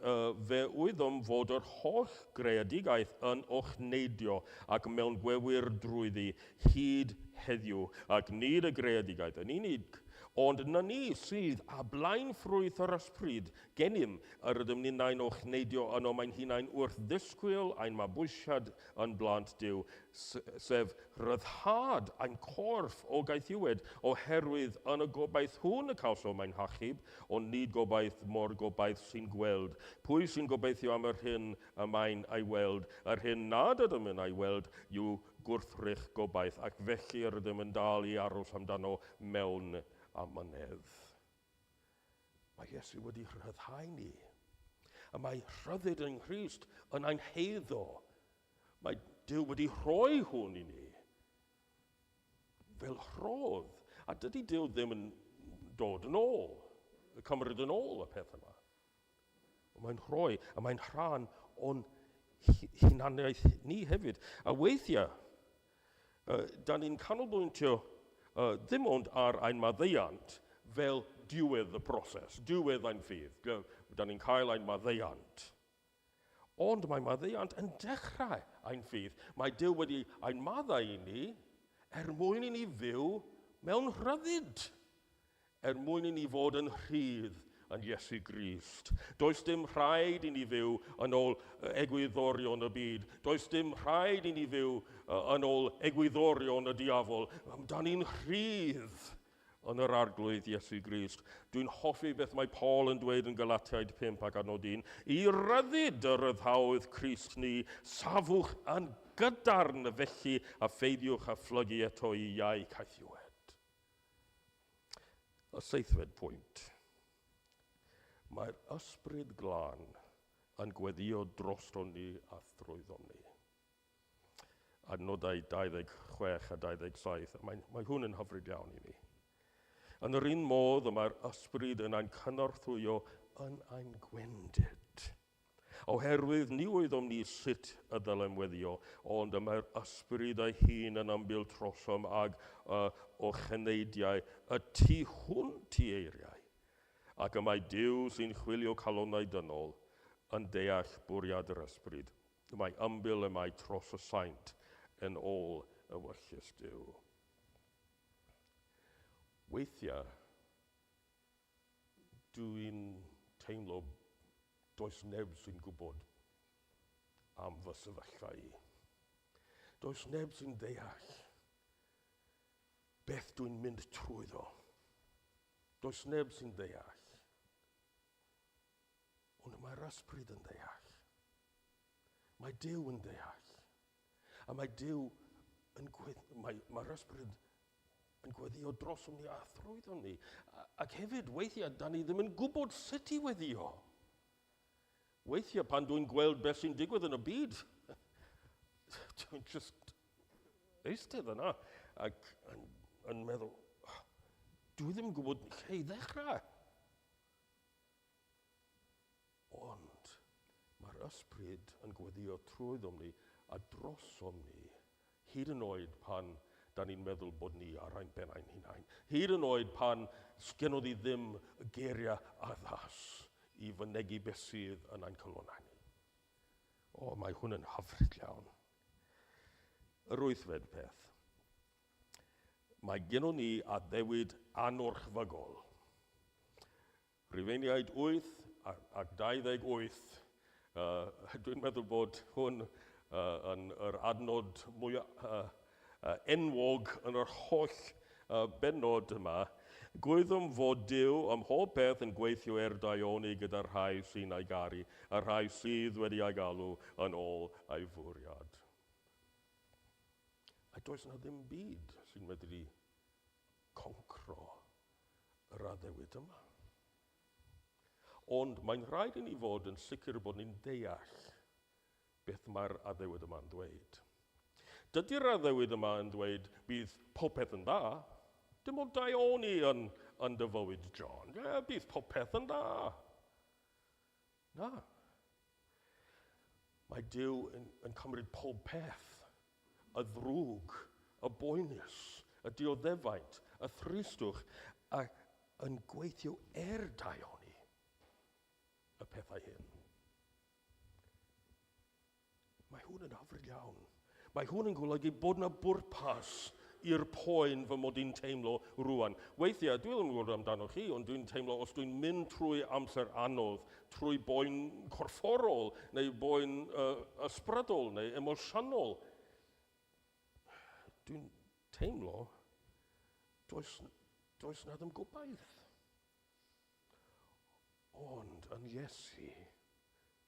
fe wyddom fod yr holl greadigaeth yn ochneidio ac mewn gwewyr drwyddi hyd heddiw, ac nid y greadigaeth yn unig, ond na ni sydd â blaenffrwyth yr ysbryd gennym, yr ydym ninnau'n ochneidio ynom ein hunain wrth ddisgwyl ein mabwysiad yn blant Duw, sef rhyddhad ein corff o gaethiwed, oherwydd yn y gobaith hwn y cawsom ein hachub, ond nid gobaith mo'r gobaith sy'n gweld. Pwy sy'n gobeithio am yr hyn y mae'n ei weld? Yr hyn nad ydym yn ei weld yw gwrthrych gobaith, ac felly yr ydym yn dal i aros amdano mewn amynedd. Mae Iesu wedi rhyddhau ni. A mae rhyddid yng Nghrist yn ein heiddo. Mae Duw wedi rhoi hwn i ni fel rhodd. A dydy Duw ddim yn dod yn ôl, cymryd yn ôl y peth yma. Ond mae'n rhoi, a mae'n rhan o'n hunaniaeth ni hefyd. A weithiau, da ni'n canolbwyntio ddim ond ar ein maddeuant fel diwedd y proses, diwedd ein ffydd. Da ni'n cael ein maddeuant. Ond mae maddeuant yn dechrau ein ffydd. Mae Duw wedi ein maddau i ni er mwyn i ni fyw mewn rhyddid, er mwyn i ni fod yn rhydd yn Iesu Grist. Does dim rhaid i ni fyw yn ôl egwyddorion y byd. Does dim rhaid i ni fyw yn ôl egwyddorion y diafol. Da ni'n rhydd yn yr Arglwydd Iesu Grist. Dwi'n hoffi beth mae Paul yn dweud yn Galatiaid 5 ac adnod 1. I ryddid y ryddhaodd Crist ni, safwch yn gydarn felly a pheidiwch â phlygu eto i iau caethiwed. Y seithfed pwynt. Mae'r ysbryd glân yn gweddio droston ni a thrwyddon ni. Adnodau 26 a 27. Mae, mae hwn yn hyfryd iawn i mi. Yn yr un modd y mae'r ysbryd yn ein cynorthwyo yn ein gwendid. Oherwydd ni wyddom ni sut y dylem weddio, ond y mae'r ysbryd ei hun yn ymbil trosom ag o cheneidiau y tu hwnt i eiriau. Ac y mae Duw sy'n chwilio calonnau dynol yn deall bwriad yr ysbryd. Mae ymbil y mae tros y saint yn ôl ewyllys Duw. Weithiau, dwi'n teimlo does neb sy'n gwybod am fy sefyllfa i. Does neb sy'n deall beth dwi'n mynd trwyddo. Does neb sy'n deall. Ond mae'r ysbryd yn deall. Mae Duw yn deall. A mae Duw yn gwedd... Mae, mae'r ysbryd yn gweddio drosom ni a thrwyddon ni. Ac hefyd, weithiau, da ni ddim yn gwybod sut i weddio. Weithiau, pan dwi'n gweld beth sy'n digwydd yn y byd, dwi'n just eistedd yna ac yn, yn meddwl, dwi ddim yn gwybod lle i ddechrau. ysbryd yn gweddio trwyddom ni a drosom ni, hyd yn oed pan da ni'n meddwl bod ni ar ein ben ein hunain. Hyd yn oed pan sgennodd ni ddim y geiriau addas i fynegi beth sydd yn ein calonnau ni. O, mae hwn yn hyfryd iawn. Yr wythfed peth. Mae gennon ni addewid anorchfygol. Rhufeiniaid 8 ac 28. Dwi'n meddwl bod hwn yn yr adnod mwyaf enwog yn yr holl bennod yma. Gwyddom fod Duw ym mhob peth yn gweithio er daioni gyda'r rhai sy'n ei garu, y rhai sydd wedi ei galw yn ôl ei fwriad. A does yna ddim byd sy'n medru concro yr addewid yma. Ond mae'n rhaid i ni fod yn sicr bod ni'n deall beth mae'r addewid yma'n dweud. Dydy'r addewid yma yn dweud bydd popeth yn dda. Dim ond daioni yn dy fywyd, John. Ie, bydd popeth yn dda. Na. Mae Duw yn cymryd pob peth. Y ddrwg, y boenus, y dioddefaint, y thristwch, a yn gweithio er daioni y pethau hyn. Mae hwn yn hyfryd iawn. Mae hwn yn golygu bod yna bwrpas i'r poen fy mod i'n teimlo rwan. Weithiau, dwi ddim yn gwybod amdano chi, ond dwi'n teimlo os dwi'n mynd trwy amser anodd, trwy boen corfforol, neu boen ysbrydol, neu emosiynol, dwi'n teimlo does na ddim gobaith. Ond yn Iesu,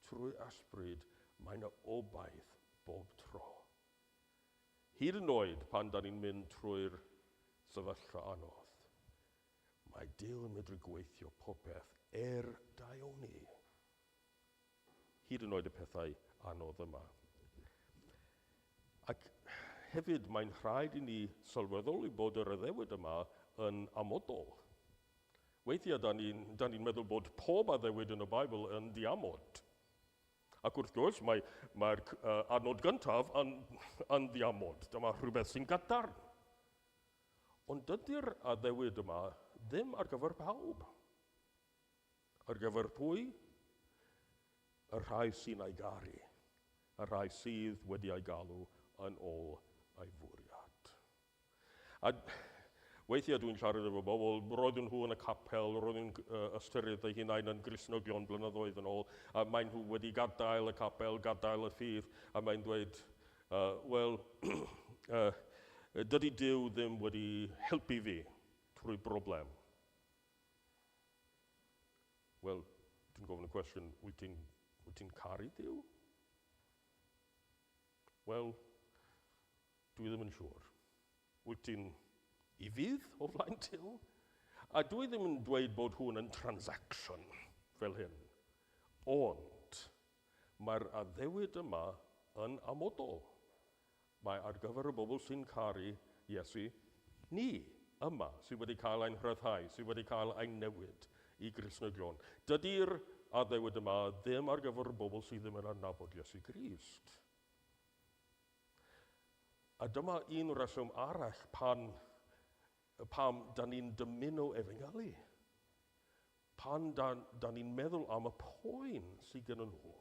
trwy ysbryd, mae yna obaith bob tro. Hyd yn oed pan da ni'n mynd trwy'r sefyllfa anodd, mae Duw yn medru gweithio popeth er daioni. Hyd yn oed y pethau anodd yma. Ac hefyd mae'n rhaid i ni sylweddoli bod yr addewid yma yn amodol. Weithiau da ni'n meddwl bod pob addewid yn y Beibl yn diamod. Ac wrth gwrs, mae'r adnod gyntaf yn ddiamod. Dyma rhywbeth sy'n gadarn. Ond dydy'r addewid yma ddim ar gyfer pawb. Ar gyfer pwy? Y rhai sy'n ei garu. Y rhai sydd wedi ei galw yn ôl ei fwriad. A weithiau dwi'n siarad efo bobl, roedden nhw yn y capel, roedden nhw'n ystyried eu hunain yn Gristnogion blynyddoedd yn ôl, a maen nhw wedi gadael y capel, gadael y ffydd, a mae'n dweud, wel, dydy Duw ddim wedi helpu fi trwy broblem. Wel, dwi'n gofyn y cwestiwn, wyt ti'n caru Duw? Wel, dwi ddim yn siŵr. Wyt ti'n ufudd o flaen Duw? A dwi ddim yn dweud bod hwn yn transaction fel hyn. Ond mae'r addewid yma yn amodol. Mae ar gyfer y bobl sy'n caru Iesu, ni yma sydd wedi cael ein rhyddhau, sydd wedi cael ein newid i Gristnogion. Dydy'r addewid yma ddim ar gyfer y bobl sydd ddim yn adnabod Iesu Grist. A dyma un reswm arall pam da ni'n dymuno efengylu. Pan da ni'n meddwl am y poen sydd gen nhw.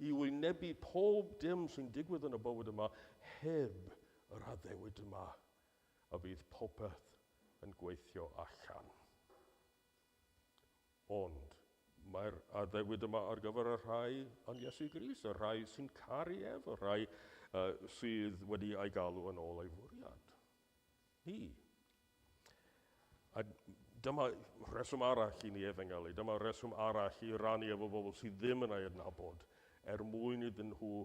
I wynebu pob dim sy'n digwydd yn y bywyd yma heb yr addewid yma, a bydd popeth yn gweithio allan. Ond mae'r addewid yma ar gyfer y rhai yn Iesu Grist, y rhai sy'n caru ef, y rhai sydd wedi ei galw yn ôl ei fwriad. Ni. A dyma reswm arall i ni efengylu, dyma reswm arall i rannu efo bobl sydd ddim yn ei adnabod, er mwyn iddyn nhw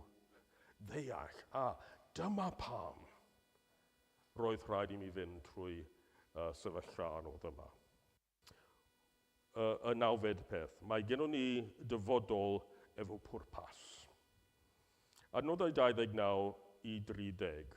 ddeall. A dyma pam roedd rhaid i mi fynd trwy sefyllfa anodd yma. Y nawfed peth, mae gennon ni dyfodol efo pwrpas. Adnodau 29 i 30.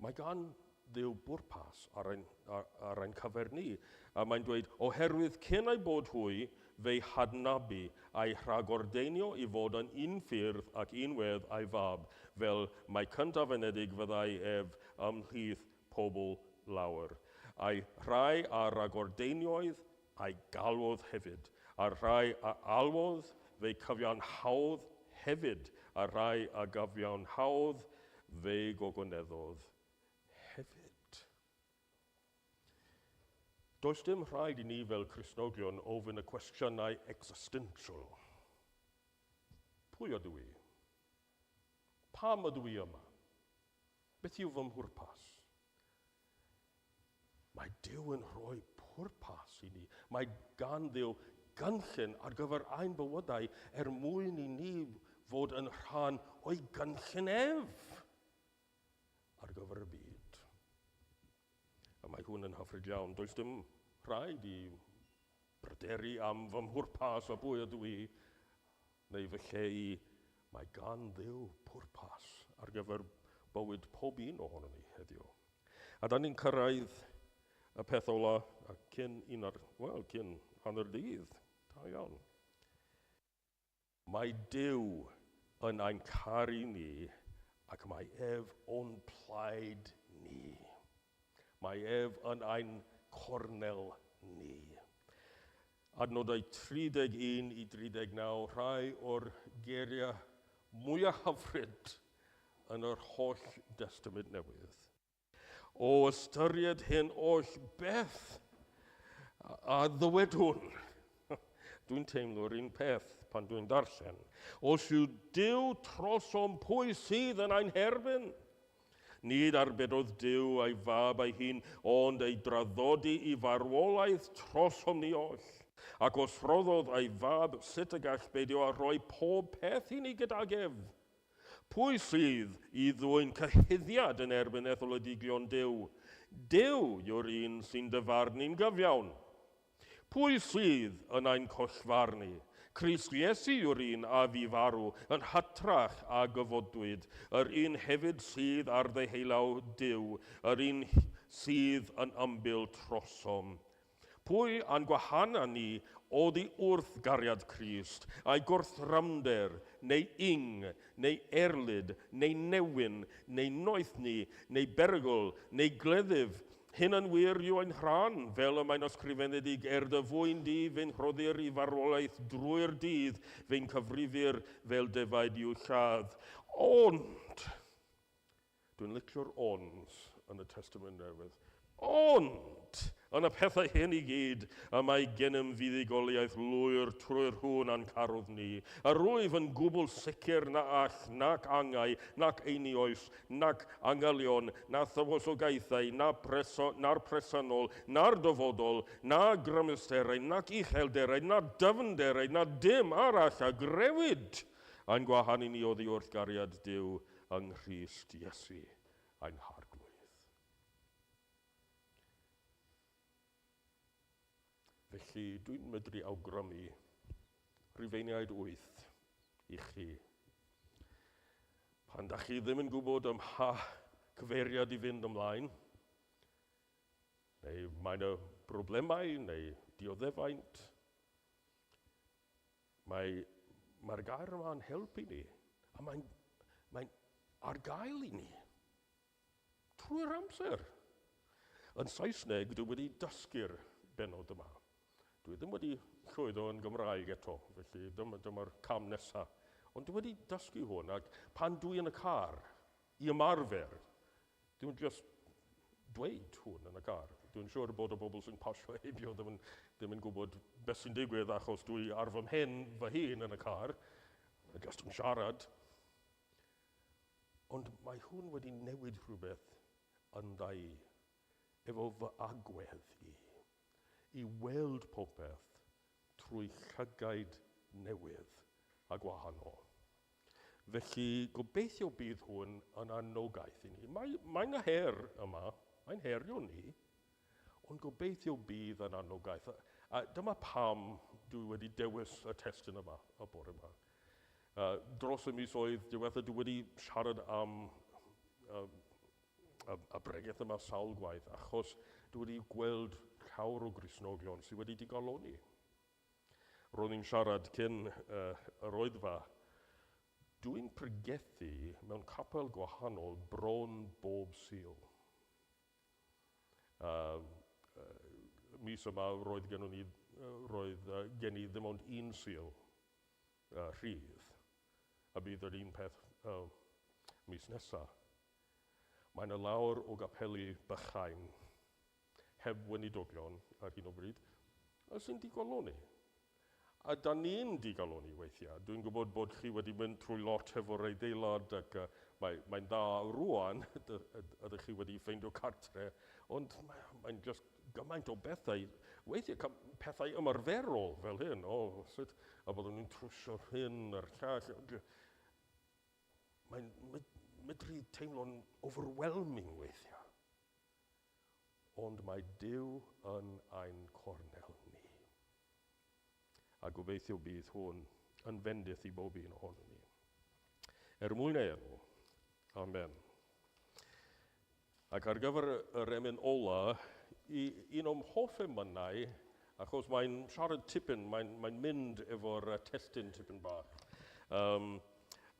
Mae gan Dduw bwrpas ar ein, ar, ar ein cyfer ni. A mae'n dweud, oherwydd cyn ei bod hwy, fe'i hadnabu a'i rhagordeinio i fod yn un ffyrdd ac un wedd a'i fab, fel mai cyntaf enedig fyddai ef ymhlith pobl lawer. A'i rhai a ragordeinioedd a'i galwodd hefyd, a'r rhai a alwodd fe'i cyfiawnhaodd hefyd, a'r rhai a gyfiawnhaodd fe'i gogoneddodd hefyd. Does dim rhaid i ni fel Cristnogion ofyn y cwestiynau existential. Pwy ydw i? Pam ydw i yma? Beth yw fy mhwrpas? Mae Duw yn rhoi pwrpas i ni. Mae gan Dduw gynllun ar gyfer ein bywydau er mwyn i ni fod yn rhan o'i gynllun ef ar gyfer y byd. A mae hwn yn hyfryd iawn. Does dim rhaid i bryderu am fy mhwrpas a bwy ydw i, neu fy lle i. Mae gan Dduw pwrpas ar gyfer bywyd pob un ohonon ni heddiw. A da ni'n cyrraedd y peth ola a cyn un ar, wel, cyn hanner dydd. Da iawn. Mae Duw yn ein caru ni ac mae ef o'n plaid ni. Mae ef yn ein cornel ni. Adnodau 31 i 39, rhai o'r geiriau mwyaf hyfryd yn yr holl Destament Newydd. O ystyried hyn oll, beth a ddywedwn? Dwi'n teimlo'r un peth pan dwi'n darllen. Os yw Duw trosom, pwy sydd yn ein herbyn? Nid arbedodd Duw a'i fab ei hun, ond ei draddodi i farwolaeth trosom ni oll. Ac os rhoddodd ei fab, sut y gall beidio â rhoi pob peth i ni gydag ef? Pwy sydd i ddwyn cyhuddiad yn erbyn etholedigion Duw? Duw yw'r un sy'n dyfarnu'n gyfiawn. Pwy sydd yn ein collfarnu? Crist Iesu yw'r un a fu farw, yn hytrach a gyfodwyd, yr un hefyd sydd ar ddeheulaw Duw, yr un sydd yn ymbil trosom. Pwy a'n gwahana ni oddi wrth gariad Crist, a'i gwrthrymder, neu ing, neu erlid, neu newyn, neu noethni, neu berygl, neu gleddyf? Hyn yn wir yw ein rhan, fel y mae'n ysgrifenedig, er dy fwyn di fe'n rhoddir i farwolaeth drwy'r dydd, fe'n cyfrifir fel defaid i'w lladd. Ond, dwi'n licio'r onds yn y Testament Newydd. Ond, yn y pethau hyn i gyd, y mae gennym fuddugoliaeth lwyr trwy'r hwn a'n carodd ni. A rwyf yn gwbl sicr na all, nac angau, nac einioes, nac angylion, na thywysogaethau, na preso, na'r presennol, na'r dyfodol, na grymusterau, nac uchelderau, na dyfnderau, na dim arall a grewyd a'n gwahanu ni oddi wrth gariad Duw yng Nghrist Iesu ein Harglwydd. Felly, dwi'n medru awgrymu Rhufeiniaid 8 i chi. Pan da chi ddim yn gwybod ym mha cyfeiriad i fynd ymlaen, neu mae yna broblemau neu dioddefaint, mae'r mae gair yma'n helpu ni, a mae'n mae ar gael i ni trwy'r amser. Yn Saesneg, dwi wedi dysgu'r benod yma. Dwi ddim wedi llwyddo yn Gymraeg eto, felly dyma'r dyma cam nesaf. Ond dwi wedi dysgu hwn, ac pan dwi yn y car i ymarfer, dwi'n just dweud hwn yn y car. Dwi'n siŵr bod y bobl sy'n pasio heibio ddim yn, ddim yn gwybod beth sy'n digwydd achos dwi ar fy mhen fy hun yn y car, a just yn siarad. Ond mae hwn wedi newid rhywbeth yndda i, efo fy agwedd i, i weld popeth trwy llygaid newydd a gwahanol. Felly, gobeithio bydd hwn yn anogaeth i ni. Mae, mae'n her yma, mae'n herio ni, ond gobeithio bydd yn anogaeth. A dyma pam dwi wedi dewis y testun yma, y bore yma. Dros y misoedd diwethaf, dwi wedi siarad am y, y bregeth yma sawl gwaith, achos dwi wedi gweld llawer o Gristnogion sydd wedi digaloni. Roedd i'n siarad cyn yr oedfa. Dwi'n pregethu mewn capel gwahanol bron bob Sul. Mis yma roedd gennym ni, roedd gen i ddim ond un Sul rhydd, a bydd yr un peth mis nesaf. Mae yna lawer o gapeli bychain heb weinidogion ar hyn o bryd, a sy'n digaloni. A da ni'n digaloni weithiau. Dwi'n gwybod bod chi wedi mynd trwy lot hefo'r adeilad ac mae'n mae dda rwan, ydych chi wedi ffeindio cartre, ond mae'n mae just gymaint o bethau, weithiau pethau ymarferol fel hyn, o, sut, a byddwn ni'n trwsio hyn a'r llall. Mae'n medru teimlo'n overwhelming weithiau. Ond mae Duw yn ein cornel ni. A gobeithio bydd hwn yn fendith i bob un ohonon ni. Er mwyn ei enw. Amen. Ac ar gyfer yr emyn ola, i, un o'm hoff emynau, achos mae'n siarad tipyn, mae'n mae mynd efo'r testun tipyn bach.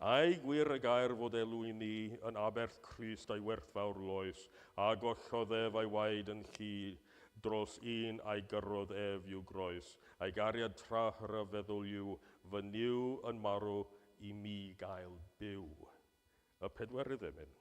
Ai gwir y gair fod elw i ni yn aberth Crist a'i werthfawr loes, a gollodd ef a'i waed yn llu dros un a'i gyrrodd ef i'w groes, a'i gariad tra rhyfeddol yw, fy Nuw yn marw i mi gael byw. Y pedwerydd emyn.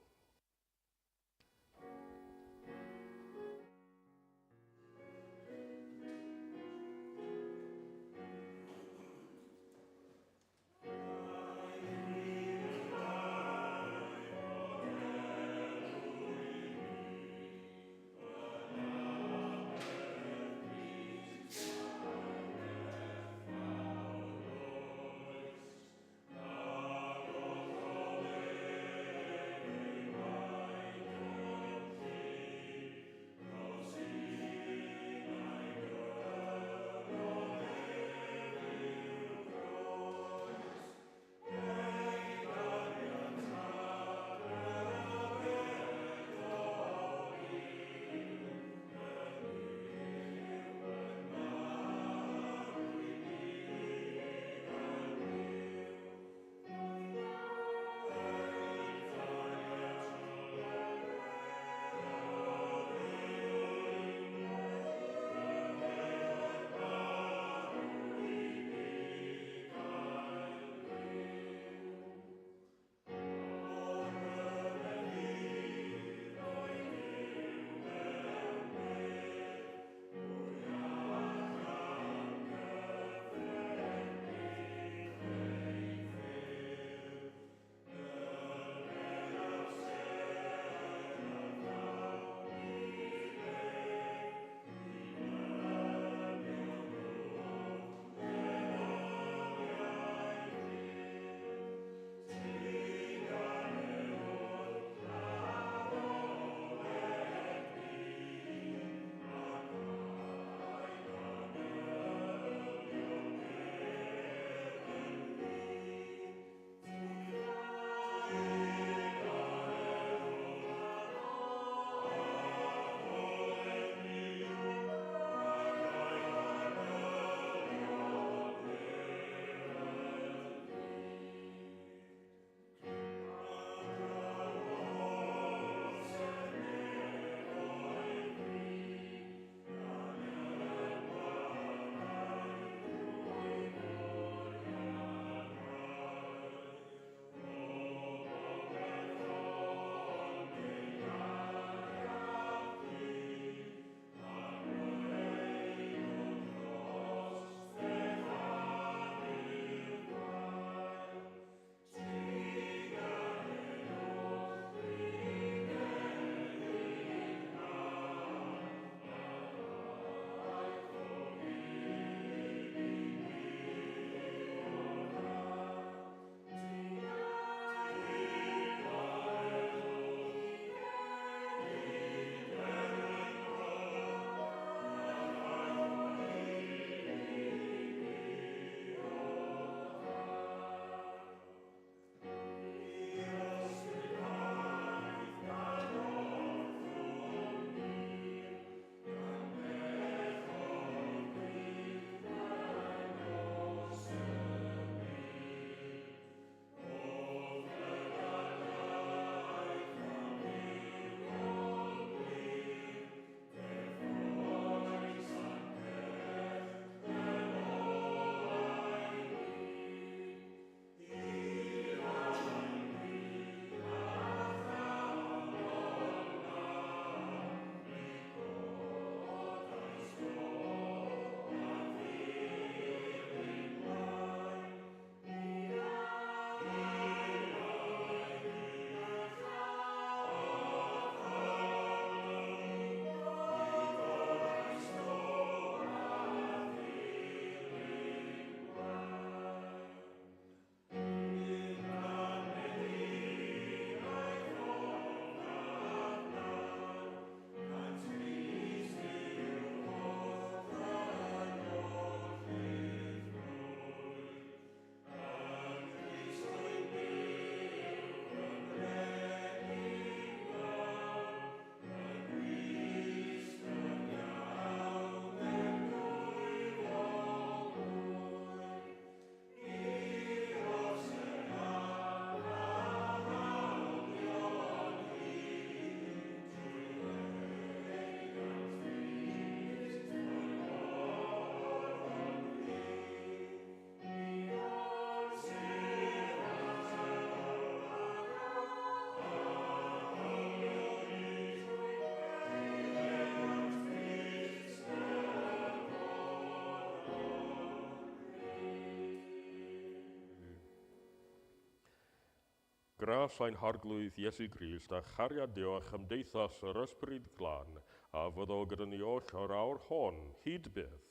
Gras ein Harglwydd Iesu Grist a chariad Duw a chymdeithas yr Ysbryd Glân a fyddo gyda ni oll o'r awr hon, hyd byth.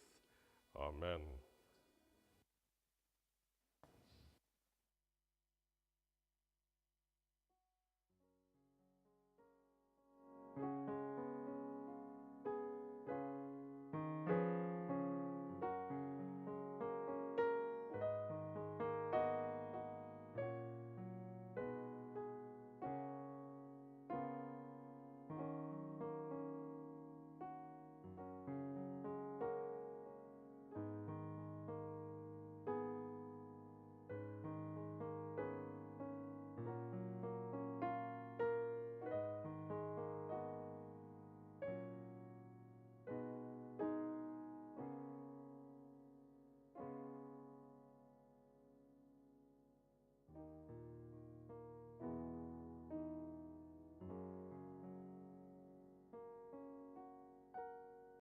Amen.